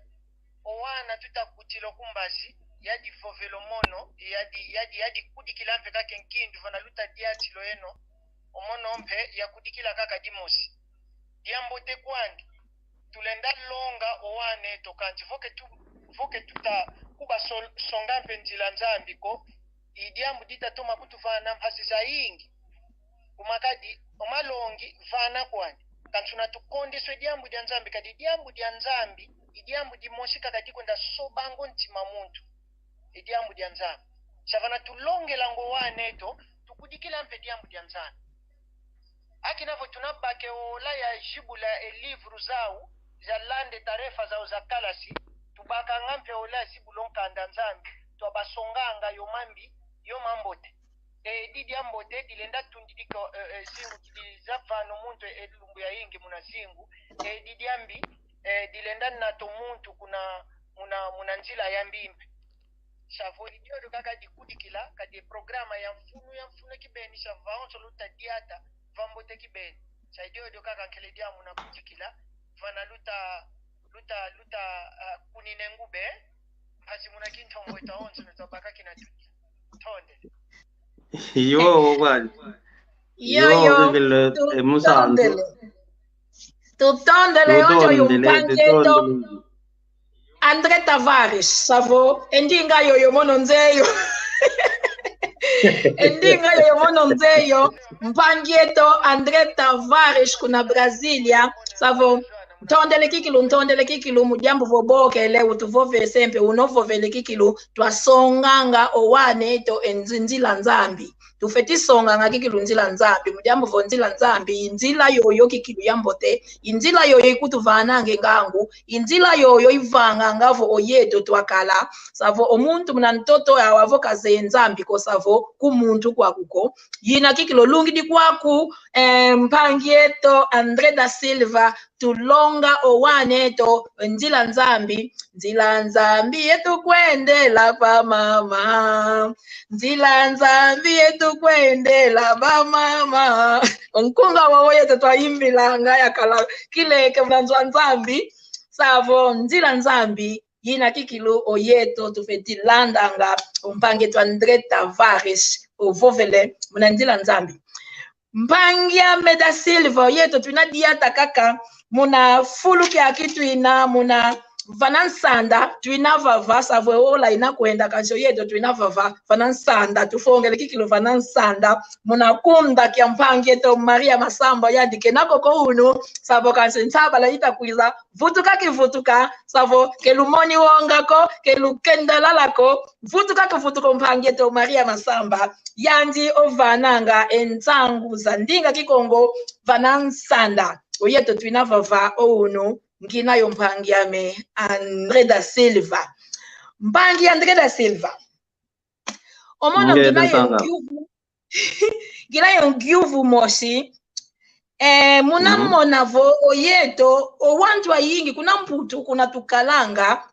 o wana tuta kutila ku mbazi, yadi vovela o mono, yadi, yadi, yadi kudikila mpe kaka e nkindu vana luta diatila o yeno, o mono mpe yakudikila kaka dimosi. Diambote kwandi, tulenda longa o wana eto kanti vo ke tu, vo ke tuta kuba sol-, songa mpe nzila Nzambi ko, i diambu dita toma kutuvana mpasi zayingi. Kuma kadi, o malongi vana kwandi. Kansi una tukondeswa e diambu dia Nzambi, kadi diambu dia Nzambi, i diambu dimosi kaka dikwenda sobango ntima muntu. I diambu dia Nzambi. Sa vana tulongelanga o wana eto, tukudikila mpe diambu dia Nzambi. Akina vo tuna baka e ola ya zibula e livro zau, zalanda e tarefa zau za kalasi, tubakanga mpe ola ya zibula o nkanda Nzambi, twabasonganga yo mambi, yo mambote. E, edi diambote dilenda tundidika, e, e, zingu kidi zavana o muntu e, e lumbu yayingi muna zingu, e, edi diambi, e, dilenda nata o muntu kuna, muna, muna nzila ya mbi mpe. Sa vo i diodio kaka dikudikila, kadi e programa ya mfunu, ya mfunu kibeni, sa va onso luta diata, va mbote kibeni. Sa i diodio kaka nkele diambu nakudikila, vana luta, luta, luta, ah, kunina ngube, mpasi muna kintombo eto onso, neto baka kina tudi. Ntondele. Yo, kwani. Yo, yo, yo, kikile, tu-, e musantu. Ntondele. Tutondele, onjo yo tutondele, mpangi eto. Tutondele. André Tavares, sa vo, e ndinga yoyo mono nzeyo. E ndinga yoyo mono nzeyo, mpangi eto André Tavares kuna Brasília, sa vo, ntondele kikilu, ntondele kikilu, mu diambu vo bokele, utuvovese mpe, unovovele kikilu, twasonganga o wana eto e nzi-, nzila Nzambi. Tufeti songanga kikilu nzila Nzambi, mu diambu vo nzila Nzambi, i nzila yoyo kikilu ya mbote, i nzila yoyo ikutuvananga e ngangu, i nzila yoyo ivanganga vo o yeto twakala, sa vo o muntu muna ntoto yawa vo kazeye Nzambi ko, sa vo ku muntu kwaku ko. Yina kikilu olungidi kwaku, eh, mpangi eto André da Silva, tulonga o wana eto, nzila Nzambi, nzila Nzambi yetu kwendela pa mama. Nzila Nzambi yetu kwendela pa mama. O nkunga wowo yeto twayimbilanga yakala kileke muna nzo a Nzambi. Sa vo nzila Nzambi, yina kikilu o yeto tufeti landanga, o mpangi eto André Tavares, ovovele muna nzila Nzambi. Mpangi ame da Silva, o yeto twina diata kaka muna fulu kiaki twina muna vana nsanda, twina vava, sa vo e ola ina kwenda, kansi o yeto twina vava, vana nsanda, tufongele kikilu vana nsanda, muna kunda kia mpangi eto Maria Masamba, yandi kena ko ko unu, sa vo kansi nsabala ita kwiza, vutuka kivutuka, sa vo ke lumoni wonga ko, ke lukenda lala ko, vutuka kivutuka o mpangi eto Maria Masamba, yandi ovananga e nsangu za ndinga Kikongo vana nsanda. O yeto twina vava o unu, ngina yo mpangi ame André da Silva. Mpangi André da Silva. O mono ngina yo ngiuvu, ngina yo ngiuvu mosi. Eh, muna mona vo o yeto, o wantu ayingi kuna Mputu, kuna tukalanga,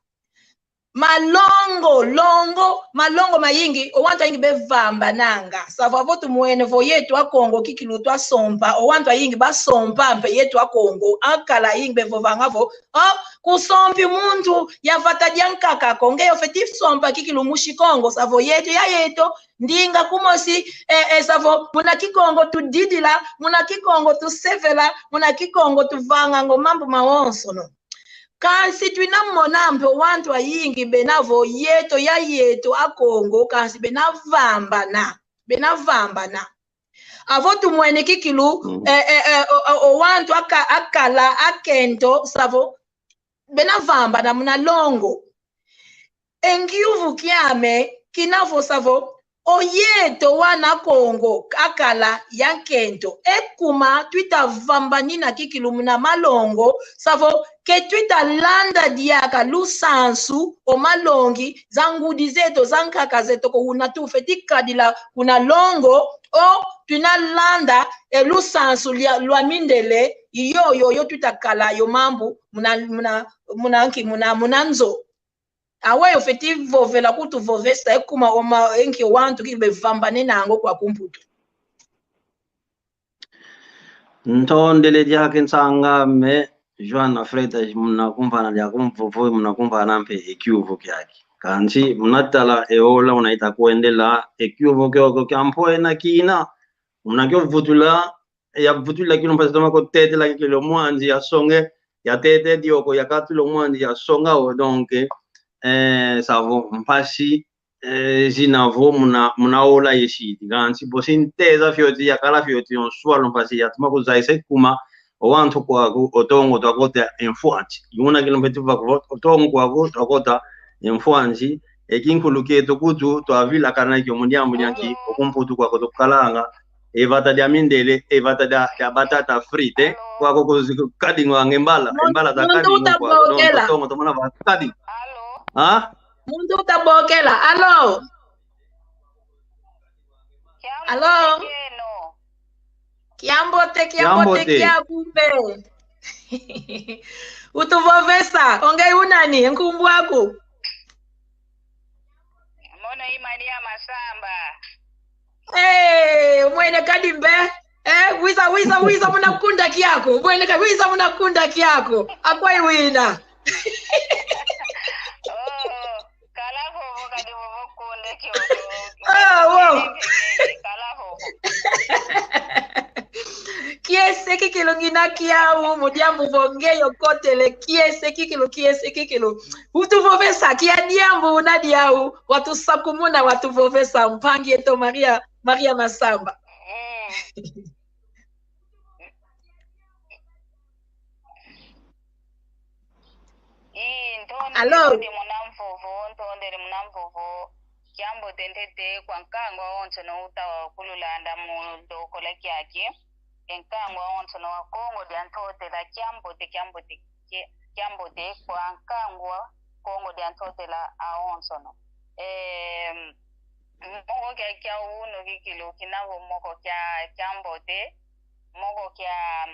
malongo, longo, malongo mayingi, o wantu ayingi bevambananga. Sa vo tumwene vo yeto Akongo kikilu twasompa, o wantu ayingi basompa mpe yeto Akongo. Akala ayingi bevovanga vo, oh, kusompi muntu ya vata diankaka ko, ngeye ofeti sompa kikilu musi Kongo, sa vo yeto ya yeto, ndinga kumosi, eh, eh, sa vo muna Kikongo tudidila, muna Kikongo tusevela, muna Kikongo tuvanganga o mambu mawonsono. Kansi twina mona mpe wantu ayingi bena vo yeto ya yeto Akongo, kansi bena vambana, bena vambana. Avo tumwene kikilu, eh, eh, eh, o, o, o wantu aka-, akala, akento, sa vo bena vambana muna longo. E ngiuvu kiame kina vo sa vo, o yeto wana Kongo akala ya nkento. E kuma twita vambanina kikilu muna malongo, sa vo ke twita landa diaka lusansu, o malongi, za ngudi zeto, za nkaka zeto, ko una tufeti kadila kuna longo, o twina landa, e lusansu lwa, lwa mindele, i yoyo yo twita kala yo mambu, muna, muna, muna nki, muna, muna nzo. Aweyi ofeti vovela kutuvovesa, e kuma oma enki wantu ki bevambane nango kwaku Mputu. Ntondele diaka nsang'ame, Joana Freitas, muna kumvana diaka mvovo, muna kumvana mpe e kiuvu kiaki. Kansi muna tala e ola una ita kwendela, e kiuvu kiokio kia mpwe na kina, muna kio vutula, ya vutula kilo mpasi toma ko tetela kilo mwanzi ya songe, ya tete dioko, ya katula mwanzi ya songa o, donc, eh, savo mpasi, eh, zina vo muna, muna ola yesidi. Kansi bosi nteza fioti, yakala fioti yo nswalu mpasi yatoma kuzayisa e kuma o wantu kwaku o Tongo twakota e mfwanzi. Yuna kilo mpeti vova ko o Tongo kwaku twakota e mfwanzi. E kinkulu kieto kutu twavilakana kio mu diambu dia nki, oku Mputu kwaku tukalanga e vata dia mindele, e vata dia, dia batata frite, kwaku kuzi kadi ngwange mbala, e mbala za kadi ngwa kwaku, donc, o Tongo tomona va kadi. Ha? Muntu utabokela. Alo? Alo? Kiambote, kiambote, kiambote. Kiaku mpe. Utuvovesa, onge unani, nkumbu aku? Mono i Maria Masamba. Eh, umwene kadi mbe. Eh, wiza, wiza, wiza muna kunda kiaku. Umwene ka, wiza muna kunda kiaku. Akwa iwina. Oh, kala vovo kadi vovo kunde kio. Ah, wo. Kala vovo. Kiese kikilu ngina kiau, mu diambu vo nge yo kotele, kiese kikilu, kiese kikilu. Utuvovesa, kia diambu una diau, watusakumuna, watuvovesa, mpangi eto Maria, Maria Masamba. Mm. Ii, ntondele. Alo? Ntondele muna mvovo, ntondele muna mvovo. Kiambote ntete kwa nkangu awonsono uta kululanda mu ndokola kiaki. E nkangu awonsono wa Kongo dia Ntotela, kiambote, kiambote, kia-, kiambote kwa nkangu wa Kongo dia Ntotela awonsono. Em, moko kia, kia unu kikilu kina vo moko kia, kiambote, moko kia,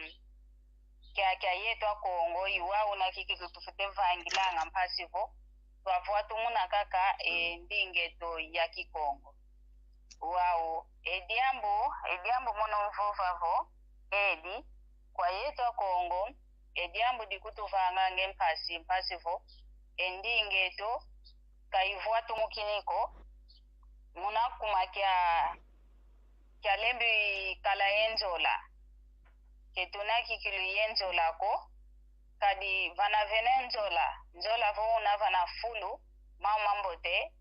kia, kia yeto Akongo, i wau una kikilu tufwete vangilanga mpasi vo twavwatumuna kaka e ndinga eto ya Kikongo. Wau, e diambu, e diambu mono mvova vo, edi, kwa yeto Akongo, e diambu dikutuvanga nge mpasi, mpasi vo, e ndinga eto, ka ivwatumukini ko, muna kuma kia, kia lembi kala ye nzola. Ke tuna kikilu ye nzola ko, kadi vana vene nzola, nzola vo una vana fulu, mau mambote,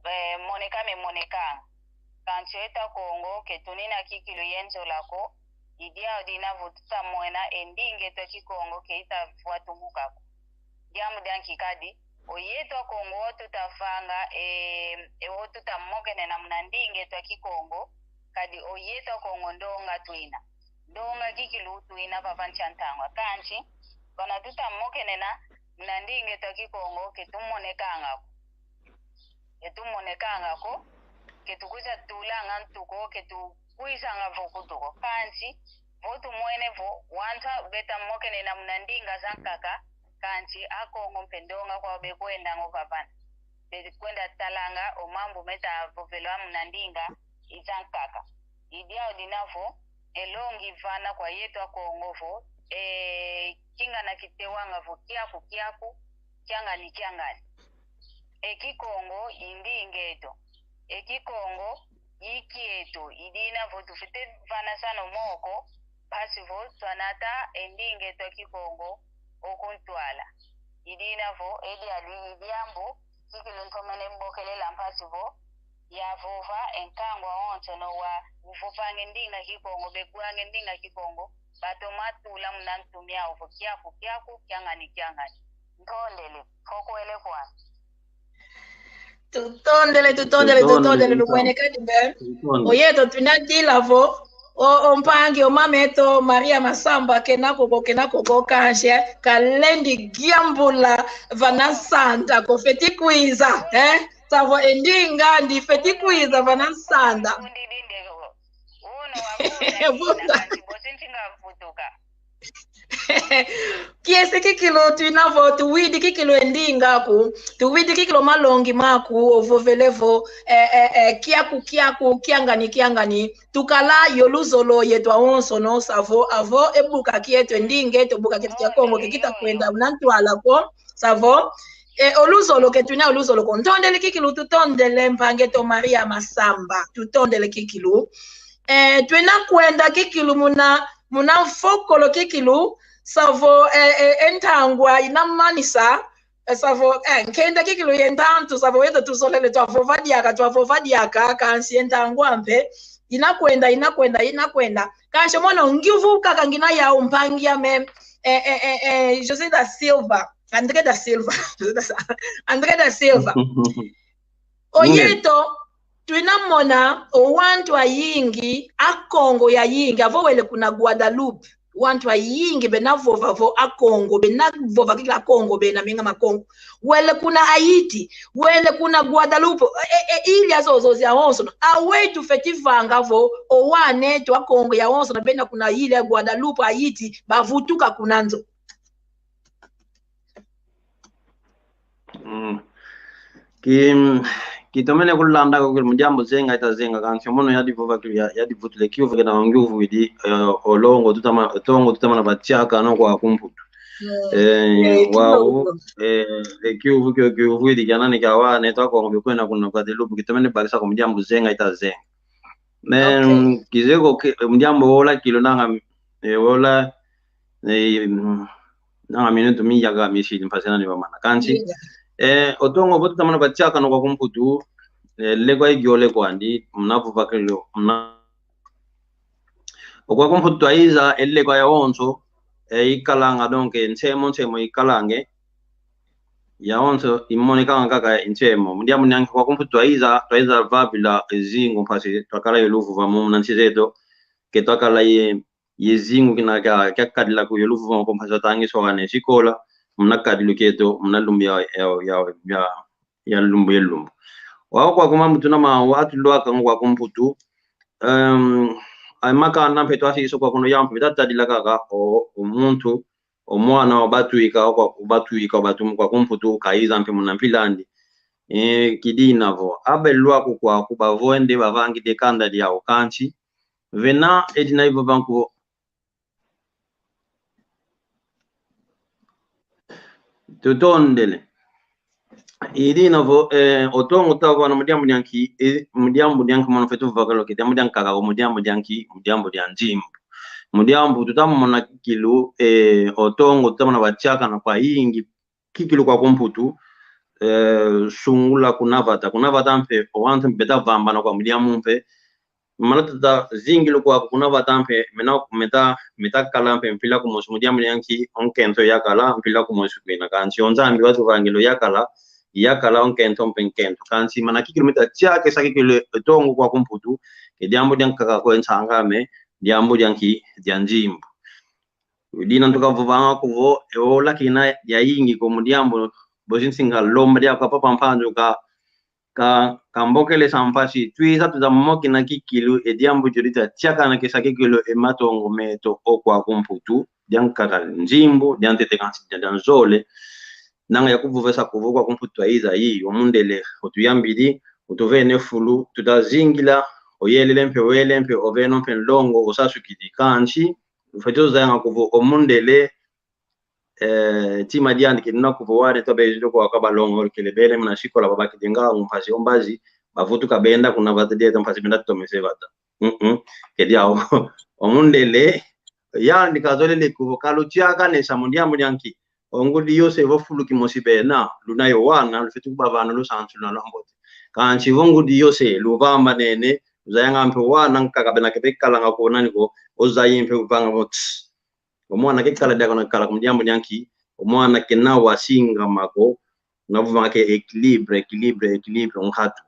eh, moneka me monekanga. Kansi yeto Akongo, ke tunina kikilu ye nzola ko, i diau dina vo tuta mwena e ndinga eto Kikongo ke ita vwatumuka ko. Diambu dia nki kadi, o yeto Akongo o tuta vanga, e, e o tuta mokenena muna ndinga eto Kikongo, kadi o yeto Akongo ndonga tuina. Ndonga kikilu tuina vava nsi a ntangwa. Kansi, vana tuta mokenena muna ndinga eto Kikongo, ke tumonekanga ko. Ke tumonekanga ko, ke tukwiza tulanga ntu ko, ke tukwizanga vo kutu ko. Kansi, vo tumwene vo, wantu beta mokenena muna ndinga zankaka, kansi Akongo mpe ndonga kwau bekwendanga vavana. Bekwenda talanga o mambu meta vovelwa muna ndinga izankaka. I diau dina vo, e longi vana kwa yeto Akongo vo, e, kingana kitewanga vo kiaku, kiaku, kiangani, kiangani. E Kikongo i ndinga eto. E Kikongo i kieto. I dina vo tufwete vanasana o moko, mpasi vo twanata e ndinga eto Kikongo oku ntwala. I dina vo, e diadi, i diambu kikilu ntomene mbokelela mpasi vo, yavova e nkangu awonsono wa, uvovanga e ndinga Kikongo, bekwanga e ndinga Kikongo, batoma tula muna ntu miau vo kiaku, kiaku, kiangani, kiangani. Ntondele, fokwele kwani. Tutondele, tutondele, tutondele, tutondele, lumwene kadi mbe. Tutondele. O yeto twina dila vo, o, o mpangi, o mama eto, Maria Masamba, kena koko, kena koko, kansi, kalendi giambula vana nsanda ko, feti kwiza, eh? Savo e ndinga andi feti kwiza vana nsanda. Vuta. Kiese kikilu twina vo, tuwidi kikilu e ndinga aku, tuwidi kikilu malongi maku, ovovele vo, eh, eh, eh, kiaku, kiaku, kiangani, kiangani. Tukala yo luzolo yetu awonsono, savo, avo, e buka kietu, e ndinga etu, buka kietu kia Kongo, kikita kwenda, unantwala ko, savo. E, o luzolo ke twina o luzolo ko. Ntondele kikilu, tutondele mpangi eto Maria Masamba, tutondele kikilu. E, twina kwenda kikilu muna, muna mfokolo kikilu, savo, e, e, e ntangwa ina manisa, e, savo, e, nkenda kikilu ye ntantu, savo yeto tuzolele twavova diaka, twavova diaka, kansi e ntangwa mpe, ina kwenda, ina kwenda, ina kwenda. Kansi mono ngiuvu kaka ngina yau mpangi ame, e, e, e, e, José da Silva, André da Silva, José da Sa-, André da Silva. Oyeto, twina mona, o wantu ayingi, Akongo yayingi, avo wele kuna Guadeloupe. Wantu ayingi bena vova vo Akongo, bena vova kila Akongo, bena minga Makongo. Wele kuna Haiti, wele kuna Guadeloupe, e, e, ilya zozo ziawonsono. Awetu feti vanga vo, o wanetu Akongo yawonsono, bena kuna ilya Guadeloupe, Haiti, bavutuka kuna nzo. Mm. Ki, kitomene kulanda ko kuli mu diambu zenga ita zenga kansi mono yadivova kuli ya, yadivutule kiuvu kena ngiuvwidi, eh, o longo tutama, o tongo tutama na batiaka no kwa kumputu. Mm. Eh, eh, wau, kiuvu. Eh, e kiuvu kio kiuvwidi kia nani kia wanetu Akongo bikwenda kuna Guadeloupe kitomene bakisa ko mu diambu zenga ita zenga. Men, okay. Kizeko ke, mu diambu ola kilo nanga, eh, ola, eh, mm, nanga minutu miya ka misidi mpasi nani bamana. Kansi, iya, eh, o tongo vo tutama na batiaka no kwa kumputu, eh, lekwa igiole kwandi, muna vova kilo, muna, o kwa kumputu twaiza, e lekwa yawonso, eh, ikalanga, donc, nsemo, nsemo ikalange, yawonso imonekanga kaka nsemo. Mu diambu dianki kwa kumputu twaiza, twaiza vavila e zingu mpasi twakala yo luvuvamu muna nsi zeto, ke twakala ye, ye zingu kina kia, kia kadila ku yo luvuvamu ko mpasi twatangisa o wana e sikola, muna kadilu kieto, muna lumbu ya, ya, ya, ya, ya lumbu ye lumbu. Wau kwa kuma mutu na mau, atulwaka ngo kwa kumputu, em, ai makanda mpe twasisa kwa kuno yampe, tatadila kaka, o, o muntu, o mwana wa batwika, kwa, batwika, batumu kwa kumputu, kaiza mpe muna mpil'andi. Eh, kidina vo. Abe lwaku kwaku bavo ende bavangidi e kanda diau kansi. Vena, e dina ivo vanku vo. Tutondele. I dina vo, eh, o tongo tavana mu diambu dianki, eh, mu diambu dianki mono fetu vavakaloke, diambu diankaka ko, mu diambu dianki, mu diambu dia nzimbu. Mu diambu tutamona kikilu, eh, o tongo tutamona batiakana kwayingi, kikilu kwa kumputu, eh, sungula kuna vata. Kuna vata mpe, o wantu mpe beta vambana kwa mu diambu mpe, mana tata zingila kwaku kuna vata mpe, mena, meta, meta kala mpe mpila kumosi mu diambu dianki, o nkento yakala, mpila kumosi kwina. Kansi o Nzambi watuvangila o yakala, yakala o nkento mpe nkento. Kansi mana kikilu meta tiakesa kikilu e tongo kwa kumputu, ke diambu diankaka ko e nsang'ame, diambu dianki, dia nzimbu. Dina ntuka vovanga kuvo, e ola kina yayingi ko mu diambu, bosi nsinga lomba dia kwa Papa Mpanzu ka, ka, kambokelesa mpasi, twiza tuza mokina kikilu, e diambu dio dita tiakana kesa kikilu, e matongo meto o kwa kumputu, diankaka nzimbu, diantete kansi, dia, dia nzole, nanga ya kuvovesa kuvo kwa kumputu twaiza yi, o mundele, otuyambidi, otuvene fulu, tuta zingila, oyelele mpe, wele mpe, oveno mpe nlongo, osasukidi kansi, fwete ozayanga kuvo o mundele, eh, tima diandi kina kuvo wane tobezidi kwa kabalongo kele bele muna sikola babakidi ngangu mpasi o mbazi, bavutuka benda kuna vata dieto mpasi benda tomese vata. Mm-mm. Ke diau. O mundele, yandi kazolele kuvo kalutiakanesa mu diambu dianki. O ngudi yose vo fulu kimosi bena, luna yo wana, lufeti kubavana lusansu luna lwambote. Kansi vo ngudi yose, luvambanene, uzayanga mpe wana nkaka bena kebe kalanga ko nani ko, ozayi mpe uvanga vo, tss. O mwana kekala diaka na kala ku mu diambu dianki, o mwana kena wasingama ko, na vovanga ke équilibre, équilibre, équilibre, nkatu.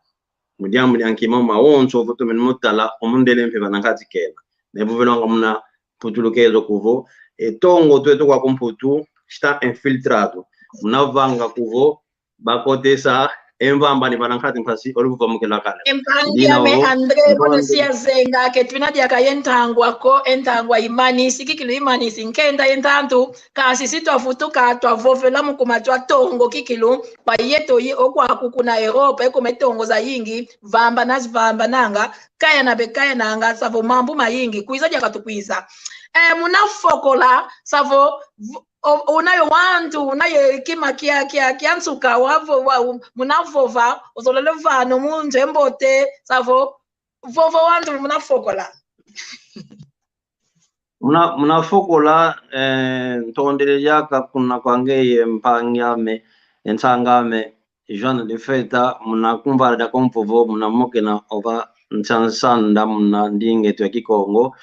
Mu diambu dianki mama wonso vutu mene mutala, o mundele mpe bana nkati kena. Ne vovelwanga muna mputulukezo kuvo, e tongo tweto kwa kumputu, está infiltrado. Muna vanga kuvo, bakotesa, e mvamba ni vana nkati mpasi, o luvuvamu kena kala. E mpangi ame André, kono si azenga ke twina diaka ye ntangwa ko, e ntangwa imanisi, kikilu imanisi, nkenda ye ntantu, kansi si twavutuka, twavovela mu kuma twa tongo kikilu, kwa yeto yi okwaku kuna Europa, e kuma e tongo zayingi, vamba na zivambananga, kaya na be kayananga, savo mambu mayingi, kwiza diaka tukwiza. E, muna fokola, savo, v-, o-, unayo wantu, unayo kima kia, kia, kia nsuka, wavo-, wa-, u-, muna vova, ozolele vano mu nzo a mbote, savo, vova wantu muna fokola. Muna, muna fokola, eh, ntondele diaka kuna kwa ngeye mpangi ame, e nsanga ame, Joana de Feta, muna kumvana diaka o mvovo, muna mokena ova nsansanda, muna ndinga eto ya Kikongo.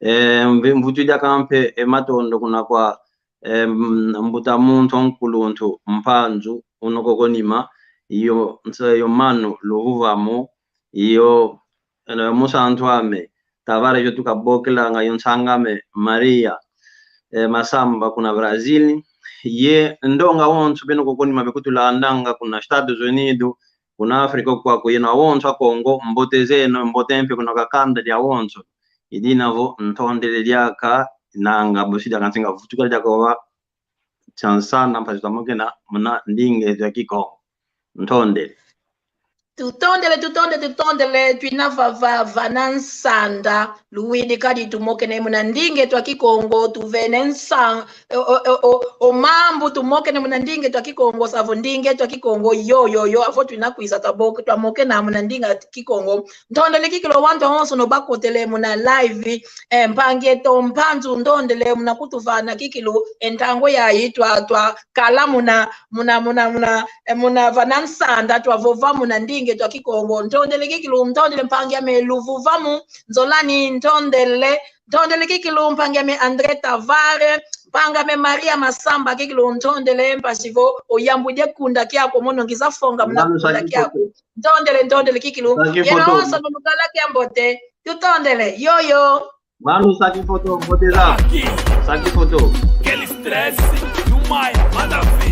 Eh, mvi-, mvutudi diaka mpe, e matondo kuna kwa, eh, m-, mbuta muntu, nkuluntu, Mpanzu, una koko nima, iyo, nsa-, iyo Manu Luvuvamu, iyo, eh, musantu ame, Tavares, iyo tukabokelanga, iyo nsanga ame, Maria, eh, Masamba kuna Brazil, ye ndonga wonso beno koko nima bekutulandanga kuna Estados Unidos, kuna Afrika kwaku, yeno awonso a Kongo, mbote zeno, mbote mpe kuna kakanda diawonso. I dina vo ntondele diaka, nanga bosi diaka nsinga vutuka diaka wa, nsana mpasi twamokena muna ndinga eto ya Kikongo. Ntondele. Tutondele, tutondele, tutondele, twina vava, vana nsanda, luwidi kadi tumokene muna ndinga eto ya Kikongo, tuvene nsa-, o, o, o, o, o mambu tumokene muna ndinga eto ya Kikongo, savo ndinga eto ya Kikongo, yo, yo, yo, avo twina kwiza twabok-, twamokena muna ndinga Kikongo. Ntondele kikilu wantu awonso no bakotele muna live, eh, mpangi eto Mpanzu ntondele muna kutuvana kikilu, e ntangu yayi twa, twakala muna, muna, muna, muna, eh, muna vana nsanda twavova muna ndinga eto ya Kikongo. Ntondele kikilu, ntondele mpangi ame Luvuvamu, nzolani ntondele, ntondele kikilu mpangi ame André Tavares, mpangi ame Maria Masamba kikilu ntondele mpasi vo oyambudi e kunda kiaku mono ngiza fonga muna kunda kiaku. Ntondele, ntondele kikilu. Yeno wonso nunukala kiambote. Tutondele, yo, yo. Manu, saki foto, mbote za. Saki foto. Quel stress, you mind, mother.